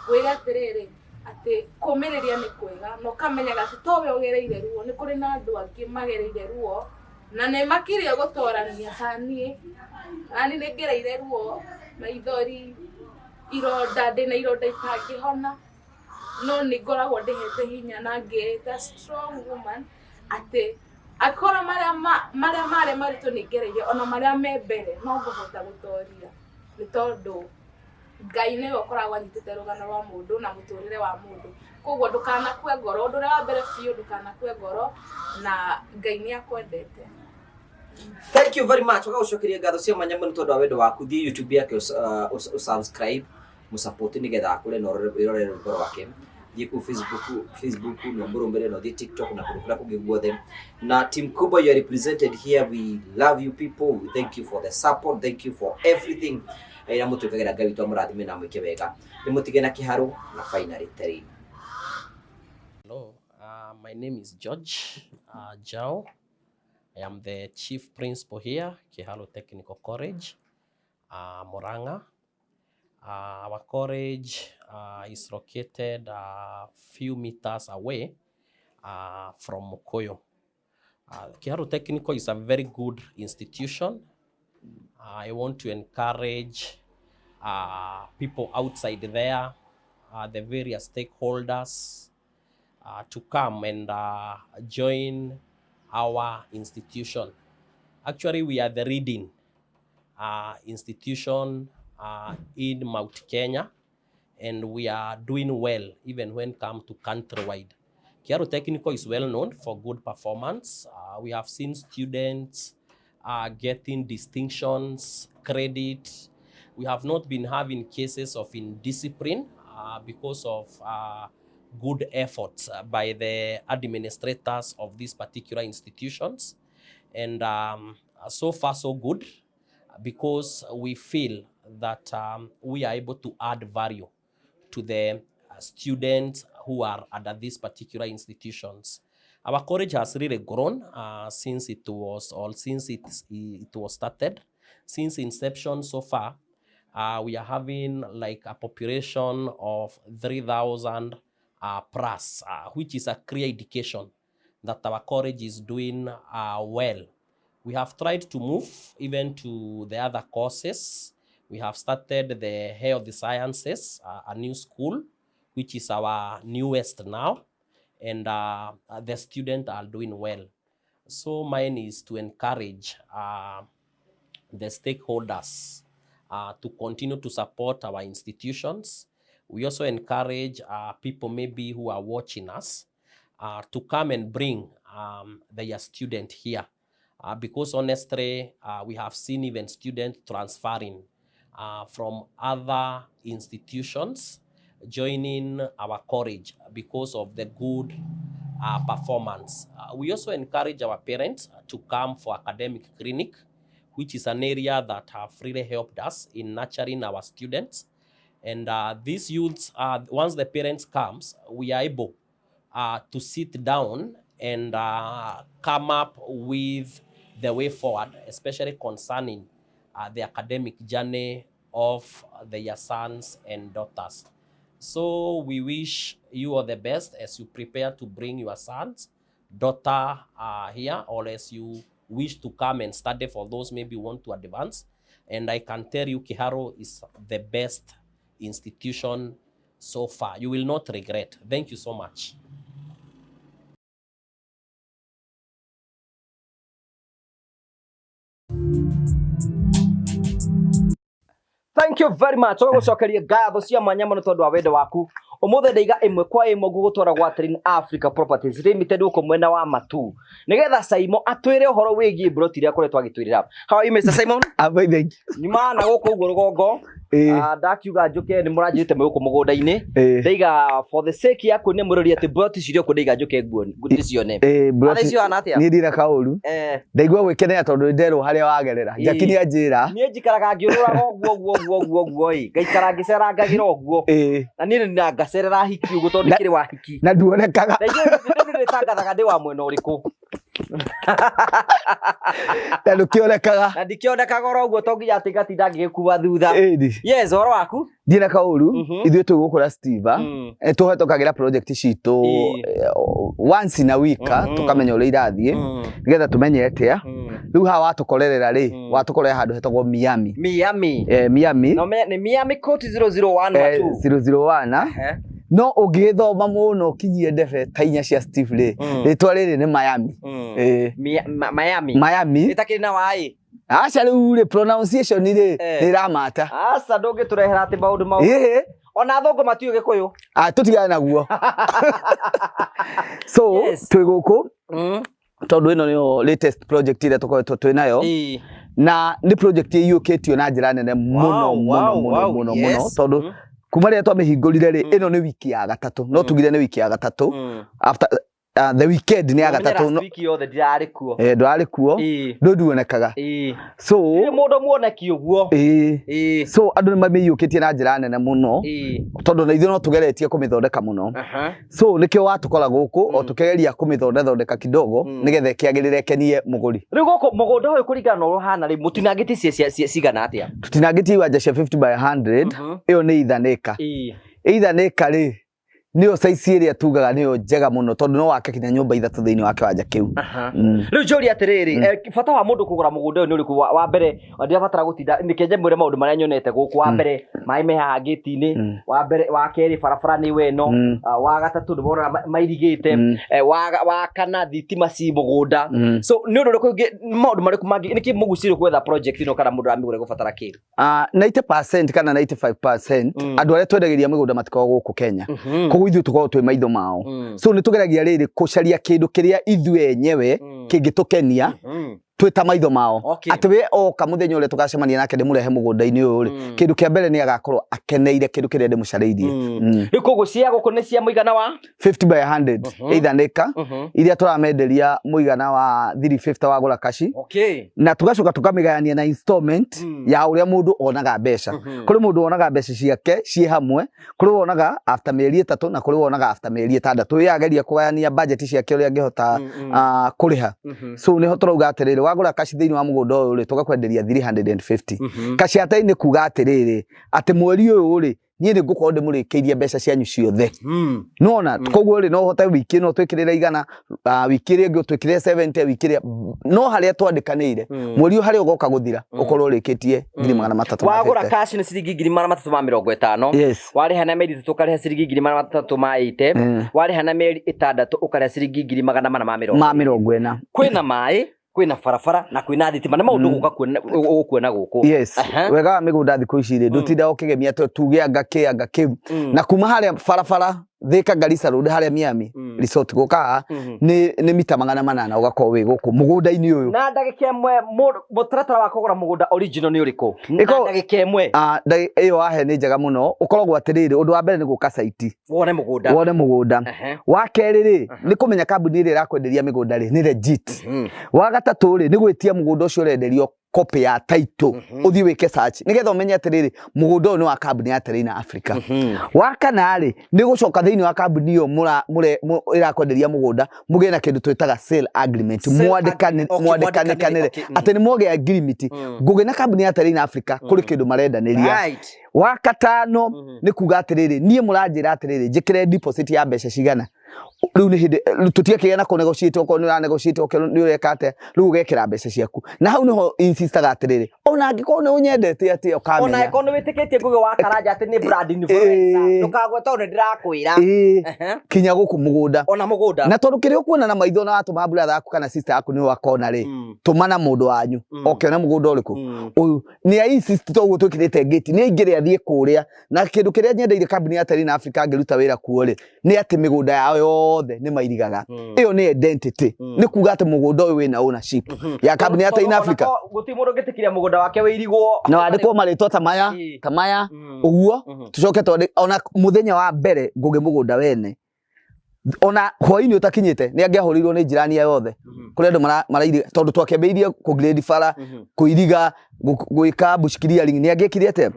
Wĩre atĩrĩrĩ, atĩ kũmĩrĩria nĩ kwega, na ũkamenyaga atĩ to we ũgereire ruo, nĩ kũrĩ na andũ angĩ magereire ruo na nĩ makirie gũtorania ta niĩ. Nani nĩ ngereire ruo, maithori, ironda, ndĩna ironda itangĩhona, no nĩ ngoragwo ndĩhete hinya na ngĩĩta strong woman, atĩ angĩkorwo marĩa marĩ maritũ nĩ ngereire, ona marĩa me mbere no ngũhota gũtoria, nĩ tondũ Ngai nĩwe ũkoragwo anyitĩte rũgano rwa mũndũ na mũtũrĩre wa mũndũ. Koguo ndũkanakue ngoro, ũndũ ũrĩa wa mbere biũ, ndũkanakue ngoro, na Ngai nĩ akwendete. Thank you very much. Ũgagũcokeria ngatho cia mwanya mũno tondũ wa wendo waku. Thiĩ YouTube yake, ũsubscribe, mũsupport nĩgetha akũre na wĩrorere rwĩmbo rwake. Thiĩ kũu Facebook na ũmũrũmĩrĩre, na ũthiĩ TikTok na kũndũ kũrĩa kũngĩ guothe. Na team Kubwa, you are represented here. We love you people. We thank you for the support. Thank you for everything. Ĩrĩa mũtwĩkagĩra, Ngai witũ amũrathime na mwĩke wega. Nĩ mũtige na kĩharũ na finally terrain. Hello, my name is George Jao. I am the chief principal here, Kiharu Technical College, Murang'a. Our college is located a few meters away from Mukuyu. Kiharu Technical is a very good institution. I want to encourage people outside there, the various stakeholders, to come and join our institution. Actually, we are the leading institution in Mount Kenya, and we are doing well even when come to countrywide. Kiharu Technical is well known for good performance. We have seen students getting distinctions, credit. We have not been having cases of indiscipline because of good efforts by the administrators of these particular institutions. And so far, so good, because we feel that we are able to add value to the students who are at these particular institutions. Our college has really grown since it was or since it, it was started. Since inception so far, we are having like a population of 3,000 plus, which is a clear indication that our college is doing well. We have tried to move even to the other courses. We have started the Health Sciences, a new school, which is our newest now, and the students are doing well. So mine is to encourage the stakeholders to continue to support our institutions. We also encourage people maybe who are watching us to come and bring their student here. Because honestly, we have seen even students transferring from other institutions joining our college because of the good performance. We also encourage our parents to come for academic clinic, which is an area that have really helped us in nurturing our students. And these youths, once the parents comes, we are able to sit down and come up with the way forward, especially concerning the academic journey of their sons and daughters. So we wish you all the best as you prepare to bring your sons, daughter here, or as you wish to come and study for those maybe want to advance. And I can tell you, Kiharu is the best institution so far. You will not regret. Thank you so much. Thank you very much. Tũgagũcokeria ngatho cia mwanya mũno tondũ wa wendo waku. Ũmũthĩ ndaiga ĩmwe kwa ĩmwe ngũgũtwara gwa Terrain Africa Properties Limited gũkũ mwena wa Matu. Nĩgetha Simon atwĩre ũhoro wĩgiĩ broti iria akoretwo agĩtwĩrĩra. How are you, Mr. Simon? I'm fine, thank you. Nyuma na gũkũ ũguo rũgongo. Ndakiuga njũke nĩ mũranjĩrĩte mwĩ gũkũ mũgũnda-inĩ. Ndaiga for the sake ya kuonia mũrori atĩ broti cirĩ okuo, ndaiga njũke nguo ndĩcione. Broti. Thaa ici ũhana atĩa? Niĩ ndirĩ kaũru. Ndaigua gwĩkenera tondũ nĩnderwo harĩa wagerera. Jackie nĩ anjĩra. Niĩ njikaraga ngĩũrũraga ũguo ũguo ũguo ũguo ũguo ĩ, ngaikara ngĩcerangagĩra ũguo. Na niĩ nĩ ngacerera hiki ũguo tondũ ndikĩrĩ wa hiki. Na nduonekaga. Na ithuĩ nĩndĩtangathaga ndĩ wa mwena ũrĩkũ. Na ndũkĩonekaga. Na ndikĩonekaga oro ũguo to nginya atĩ ngatinda ngĩgĩkua thutha. Ĩni. Yes, ũhoro waku? Ndirĩ na kaũru. Ithuĩ twĩ gũkũ na Steve. Tũhetũkagĩra project citũ once in a week, tũkamenya ũrĩa irathiĩ nĩgetha tũmenye atĩa. Rĩu haha watũkorerera rĩ, watũkorera handũ hetagwo Miami. Miami. Miami. No me, nĩ Miami Court 001 Matu. 001. No ũngĩgĩthoma mũno ũkinyie ndebe ta inya cia Steve rĩ, rĩtwa rĩrĩ nĩ Miami. Miami. Miami. Ĩtakĩrĩ na waĩ. Aca rĩu rĩ, pronunciation rĩ, nĩ ĩramata. Aca ndũngĩtũrehera atĩ maũndũ mau. Ona athũngũ matiũĩ Gĩkũyũ. Tũtigane naguo. So, twĩ gũkũ tondũ ĩno nĩyo latest project ĩrĩa tũkoretwo twĩ nayo. Na nĩ project ĩiyũkĩtio na njĩra nene mũno mũno mũno mũno mũno tondũ kuma rĩrĩa twamĩhingũrire rĩ, ĩno nĩ wiki ya gatatũ, no tugire nĩ wiki ya gatatũ after the weekend nĩ ya gatatũ. Last week yothe ndirarĩ kuo. Ndwarĩ kuo, ndũnduonekaga. So Ndirĩ mũndũ muoneki ũguo. So andũ nĩ mamĩiyũkĩtie na njĩra nene mũno tondũ na ithuĩ no tũgeretie kũmĩthondeka mũno. So nĩkĩo watũkora gũkũ o tũkĩgeria kũmĩthondethondeka kidogo nĩgetha ĩkĩagĩrĩre ĩkenie mũgũri. Rĩu gũkũ mũgũnda ũyũ kũringana na ũrĩa ũhana rĩ, mũtinangĩtie cigana atĩa? Tũtinangĩtie iwanja cia 50 by 100. Ĩyo nĩ ithanĩka. Ithanĩka rĩ, nĩyo size ĩrĩa tugaga nĩyo njega mũno tondũ no wake kinya nyũmba ithatũ thĩinĩ wa kĩwanja kĩu. Rĩu njũrie atĩrĩrĩ, bata wa mũndũ kũgũra mũgũnda ũyũ nĩ ũrĩkũ? Wa mbere ndirabatara gũtinda nĩkĩnje mwĩre maũndũ marĩa nyonete gũkũ. Wa mbere maĩ me haha ngĩti-inĩ, wa mbere, wa kerĩ barabara nĩ weno, wa gatatũ nĩ wona mairigĩte, wa kana thitima ci mũgũnda. So nĩ ũndũ ũrĩkũ ũngĩ, maũndũ marĩkũ mangĩ nĩkĩ mũgucĩrĩrio gwetha project ĩno kana mũndũ aramĩgũra gũbatara kĩ? 90% kana 95% andũ arĩa twendagĩria mĩgũnda matikoragwo gũkũ Kenya. Koguo ithuĩ tũkoragwo twĩ maitho mao. So nĩ tũgeragia rĩrĩ gũcaria kĩndũ kĩrĩa ithuĩ enyewe kĩngĩtũkenia twĩ ta maitho mao. Atĩ we oka mũthenya ũrĩa tũgacemania nake ndĩmũrehe mũgũnda-inĩ ũyũ rĩ, kĩndũ kĩa mbere nĩ agakorwo akeneire kĩndũ kĩrĩa ndĩmũcarĩirie. Rĩu koguo cia gũkũ nĩ cia mũigana wa 50 by 100 ithanĩka iria tũramenderia mũigana wa 350 wagũra kaci. Na tũgacoka tũkamĩgayania na installment ya ũrĩa mũndũ onaga mbeca. Kũrĩ mũndũ wonaga mbeca ciake ciĩ hamwe, kũrĩ wonaga after mĩeri 3 na kũrĩ wonaga after mĩeri 6. Ye ageria kũgayania budget ciake ũrĩa angĩhota kũrĩha. So nĩho tũrauga atĩrĩrĩ, wagũra kaci thĩinĩ wa mũgũnda ũyũ rĩ, tũgakwenderia 350. Kaci ya nĩ kuga atĩrĩrĩ, atĩ mweri ũyũ rĩ Niĩ nĩ ngũkorwo ndĩmũrĩkĩirie mbeca cianyu ciothe. Nona koguo rĩ, no ũhote wiki ĩno twĩkĩrĩre 100, wiki ĩrĩa ĩngĩ ũtwĩkĩrĩre 70, wiki ĩrĩa no harĩa twandĩkanĩire, mweri ũyũ harĩa ũgoka gũthira ũkorwo ũrĩkĩtie 350,000. Wagũra cash nĩ ciringi 350,000. Yes. Warĩha na mĩeri 3 ũkarĩha ciringi 380,000. Warĩha na mĩeri 6 ũkarĩha ciringi 440,000. Ma 40. Kwĩna maĩ, kwĩna barabara na kwĩna thitima, nĩ maũndũ gũka kuona ũgũkuona gũkũ. Yes. Wega wa mĩgũnda thikũ ici rĩ, ndũtindaga ũkĩgemia atĩ tuge anga kĩ anga kĩu. Na kuma harĩa barabara Thika Garissa Road harĩa Miami Resort gũka haha nĩ mita 800 ũgakorwo wĩ gũkũ mũgũnda-inĩ ũyũ. Na ndagĩka ĩmwe, mũtaratara wa kũgũra mũgũnda original nĩ ũrĩkũ? Na ndagĩka ĩmwe. Ĩyo wahe nĩ njega mũno. Ũkoragwo atĩrĩrĩ, ũndũ wa mbere nĩ gũka site. Wone mũgũnda. Wone mũgũnda. Wa kerĩ rĩ, nĩ kũmenya kambuni ĩrĩa ĩrakwenderia mĩgũnda rĩ nĩ legit. Wa gatatũ rĩ, nĩ gwĩtia mũgũnda ũcio ũrenderio copy ya title, ũthiĩ wĩke search nĩgetha ũmenye atĩrĩrĩ, mũgũnda ũyũ nĩ wa kambuni ya Terrain Africa. Wa kana rĩ, nĩ gũcoka thĩinĩ wa kambuni ĩyo ĩrakwenderia mũgũnda, mũgĩe na kĩndũ twĩtaga sale agreement, mwandĩkanĩre atĩ nĩ mwagĩa agreement. Ngũgĩ na kambuni ya Terrain Africa kũrĩ kĩndũ marendanĩria. Wa katano nĩ kuga atĩrĩrĩ, niĩ mũranjĩra atĩrĩrĩ, njĩkĩre deposit ya mbeca cigana. Rĩu nĩ hĩndĩ tũtiakĩgĩa na kũ negotiate, okorwo nĩ ũra negotiate, okorwo nĩ ũreka atĩa, rĩu ũgekĩra mbeca ciaku. Na hau nĩho insistaga atĩrĩrĩ, ona angĩkorwo nĩ ũnyendete atĩa, ũkamenya. Ona angĩkorwo nĩ wĩtĩkĩtie Ngugi wa Karanja atĩ nĩ brand influencer, ndũkagwe tondũ nĩ ndĩrakwĩra. Kinya gũkũ mũgũnda. Ona mũgũnda. Na tondũ kĩrĩa ũkuona na maitho na watũma brother yaku kana sister yaku nĩ wakona rĩ, tũma na mũndũ wanyu oke one mũgũnda ũrĩkũ. Ũyũ nĩ a insist toguo twĩkĩrĩte gate, nĩ aingĩre athiĩ kũrĩa. Na kĩndũ kĩrĩa nyendeire kambuni ya Terrain Africa ngĩruta wĩra kuo rĩ, nĩ atĩ mĩgũnda yao yothe nĩ mairigaga. Ĩyo nĩ identity, nĩ kuga atĩ mũgũnda ũyũ wĩna ownership ya kambuni ya Terrain Africa. Gũtirĩ mũndũ ũngĩtĩkĩria mũgũnda wake wĩirigwo. Na wandĩkwo marĩtwa ta maya, ta maya ũguo, tũcoke twandĩke ona mũthenya wa mbere ngũgĩ mũgũnda wene, ona hwainĩ ũtakinyĩte nĩ angĩahũrĩirwo nĩ njirani yothe kũrĩ andũ marairiga, tondũ twakĩambĩrĩirie kũ grade bara, kũiriga, gwĩka bush clearing, nĩ angĩekire atĩa.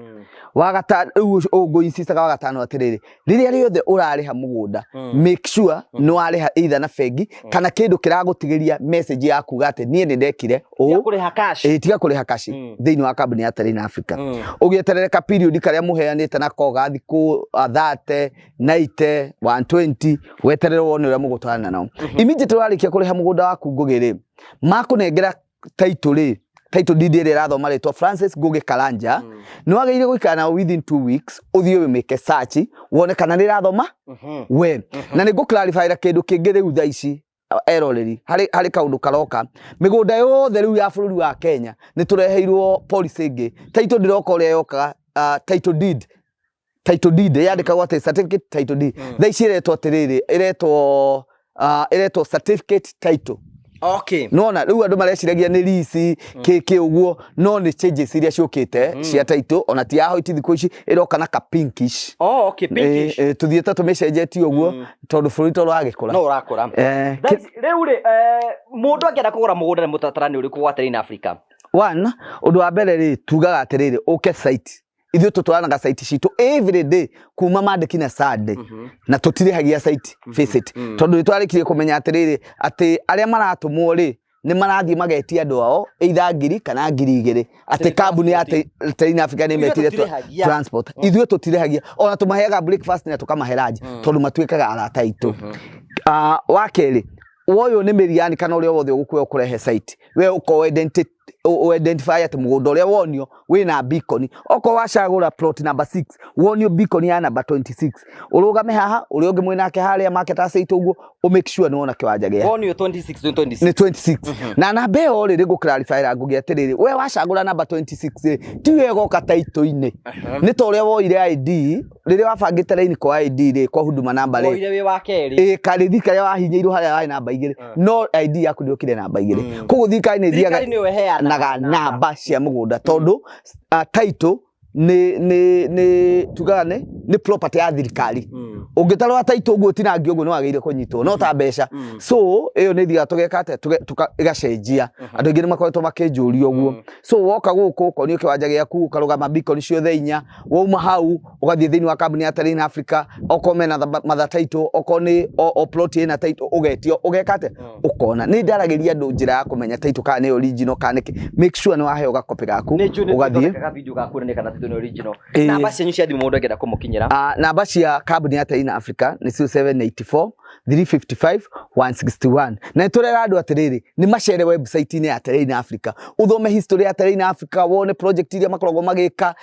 Wa gatano rĩu ũũ insistaga wa gatano atĩrĩrĩ, rĩrĩa rĩothe ũrarĩha mũgũnda, make sure nĩ warĩha either na bengi kana kĩndũ kĩragũtigĩria message ya kuga atĩ niĩ nĩ ndekire ũũ. Kũrĩha cash. Ĩĩ, tiga kũrĩha cash thĩinĩ wa kambuni ya Terrain Africa. Ũgĩeterere ka period karĩa mũheanĩte nako ga thikũ 30, 90, 120, weterere wone ũrĩa mũgũtwarana nao. Immediately warĩkia kũrĩha mũgũnda waku Ngũgĩ rĩ, makũnengera title rĩ, title deed ĩrĩa ĩrathoma rĩtwa Francis Ngugi Karanja, nĩ wagĩrĩire gũikara nao within 2 weeks, ũthiĩ ũmĩke search wone kana nĩ ĩrathoma we. Na nĩ ngũ clarify kĩndũ kĩngĩ rĩu thaa ici eroreri, harĩ kaũndũ karoka. Mĩgũnda yothe rĩu ya bũrũri wa Kenya nĩ tũreheirwo policy ĩngĩ. Title ndĩroka ũrĩa yokaga, title deed, title deed yandĩkagwo atĩ certificate title deed. Thaa ici ĩretwo atĩrĩrĩ, ĩretwo certificate title. Nona rĩu andũ mareciragia nĩ lease kĩ ũguo, no nĩ changes iria ciũkĩte cia title, ona ti ya hoiti thikũ ici ĩroka na ka pinkish. Oh, okay, pinkish. Tũthiĩte tũmĩcenjetie ũguo tondũ bũrũri to ũragĩkũra. No ũrakũra. Rĩu rĩ, mũndũ angĩenda kũgũra mũgũnda nĩ mũtaratara nĩ ũrĩkũ wa Terrain Africa? One, ũndũ wa mbere rĩ, tugaga atĩrĩrĩ, ũke site. Ithuĩ tũtwaranaga site citũ every day kuma Monday kinya Sunday, na tũtirĩhagia site visit, tondũ nĩ twarĩkirie kũmenya atĩrĩrĩ, atĩ arĩa maratũmwo rĩ, nĩ marathiĩ magetia andũ ao either 1,000 kana 2,000, atĩ kambuni ya Terrain Africa nĩ metire transport. Ithuĩ tũtirĩhagia, ona tũmaheaga breakfast na tũkamahe lunch, tondũ matuĩkaga arata aitũ. Wa kerĩ, woyũ nĩ mĩriani kana ũrĩa wothe ũgũkuoya ũkũrehe site, we ũkorwo identify atĩ mũgũnda ũrĩa wonio wĩna beacon. Okorwo wacagũra plot number 6, wonio beacon ya number 26, ũrũgame haha, ũrĩa ũngĩ mwĩnake harĩa market aceite ũguo, ũ make sure nĩ wona kĩwanja gĩa Wonio 26, 26. Nĩ 26. Na namba ĩyo rĩ, nĩngũ clarify ra Ngugi atĩrĩrĩ, we wacagũra namba 26 rĩ, ti we ĩgoka title-inĩ. Nĩ ta ũrĩa woire ID rĩrĩa wabangĩte raini kwa ID rĩ, kwa huduma namba rĩ, Woire wĩ wa kerĩ. Ĩ karĩthi karĩa wahinyĩirwo harĩa warĩ namba 2, no ID yaku ndĩokire namba 2. Koguo thirikari nĩ ĩthiaga Thirikari nĩyo ĩheanaga naga namba cia mũgũnda, tondũ title nĩ tugaga nĩ property ya thirikari. Ũngĩtarora title ũguo ũtinangio ũguo, nĩ wagĩrĩire kũnyitwo no ta mbeca. So ĩyo nĩ thiaga tũgeka atĩa, ĩgacenjia. Andũ aingĩ nĩ makoretwo makĩnjũria ũguo. So woka gũkũ ũkonio kĩwanja gĩaku, ũkarũgama beacon ciothe inya, wauma hau ũgathiĩ thĩinĩ wa kambuni ya Terrain Africa, okorwo mena mother title, okorwo nĩ o plot ĩna title, ũgetio ũgeka atĩa, ũkona. Nĩ ndaragĩria andũ njĩra ya kũmenya title kana nĩ original kana nĩkĩ. Make sure nĩ waheo gakopi gaku Nĩ njũĩ nĩ ũgathiĩ tũthondekaga video ga kuonania kana title nĩ original. Ĩĩ. Namba cianyu cia thimũ mũndũ angĩenda kũmũkinyĩra. Gũkinyĩra. Namba cia kambuni ya Terrain Africa nĩ 0784 355 161. Na nĩ tũrera andũ atĩrĩrĩ, nĩ macere website-inĩ ya Terrain Africa, ũthome history ya Terrain Africa, wone project iria makoragwo magĩka,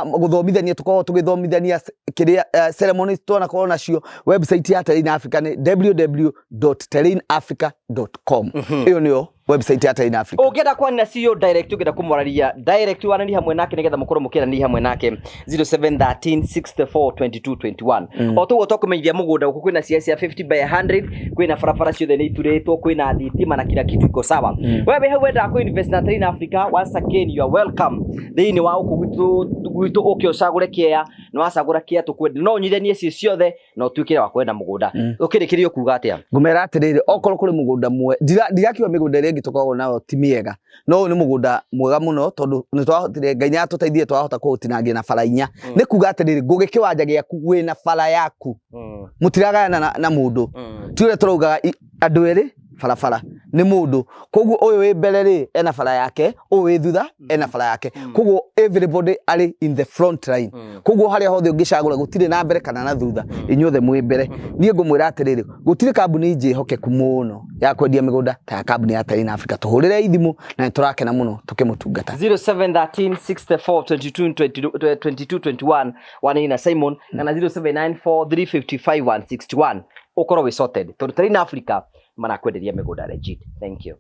gũthomithania tũkoragwo tũgĩthomithania kĩrĩa ceremonies twanakorwo nacio. Website ya Terrain Africa nĩ www.terrainafrica.com. Ĩyo nĩyo website ya Terrain Africa. Ũngĩenda kwaria na CEO direct, ũngĩenda kũmwararia direct, waranĩrie hamwe nake nĩgetha mũkorwo mũkĩaranĩria hamwe nake, 0713 64 22 21. O toguo twakũmenyithia, mũgũnda gũkũ kwĩna cia cia 50 by 100, kwĩna barabara ciothe nĩ iturĩtwo, kwĩna thitima na kila kitu iko sawa. We wĩ hau wendaga kũ invest na Terrain Africa, once again you are welcome thĩinĩ wa gũkũ gwitũ. Ũke ũcagũre kĩea, na wacagũra kĩea tũkwenda no ũnyithanie ciĩ ciothe na ũtuĩke wa kwenda mũgũnda. Ũkĩrĩkĩria ũkuga atĩa? Ngũmera atĩrĩrĩ, okorwo kũrĩ mũgũnda ndirakiuga mĩgũnda ĩrĩa ĩngĩ tũkoragwo nayo ti mĩega, no ũyũ nĩ mũgũnda mwega mũno, tondũ nĩ twahotire, Ngai nĩ atũteithie, twahota kũũtinangia na bara inya. Nĩ kuga atĩrĩrĩ, ngũgĩ kĩwanja gĩaku wĩna bara yaku, mũtiragayana na mũndũ. Ti ũrĩa tũraugaga andũ erĩ barabara nĩ mũndũ. Koguo ũyũ wĩ mbere rĩ ena bara yake, ũyũ wĩ thutha ena bara yake, koguo everybody arĩ in the front line. Koguo harĩa hothe ũngĩcagũra, gũtirĩ na mbere kana na thutha, inyuothe mwĩ mbere. Niĩ ngũmwĩra atĩrĩrĩ, gũtirĩ kambuni njĩhokeku mũno ya kwendia mĩgũnda ta ya kambuni ya Terrain Africa. Tũhũrĩre ithimũ na nĩ tũrakena mũno tũkĩmũtungata. 0713 64 22 22 21, wanĩi na Simon, kana 0794 355 161, ũkorwo wĩ sorted, tondũ Terrain Africa marakwenderia mĩgũnda legit. Thank you.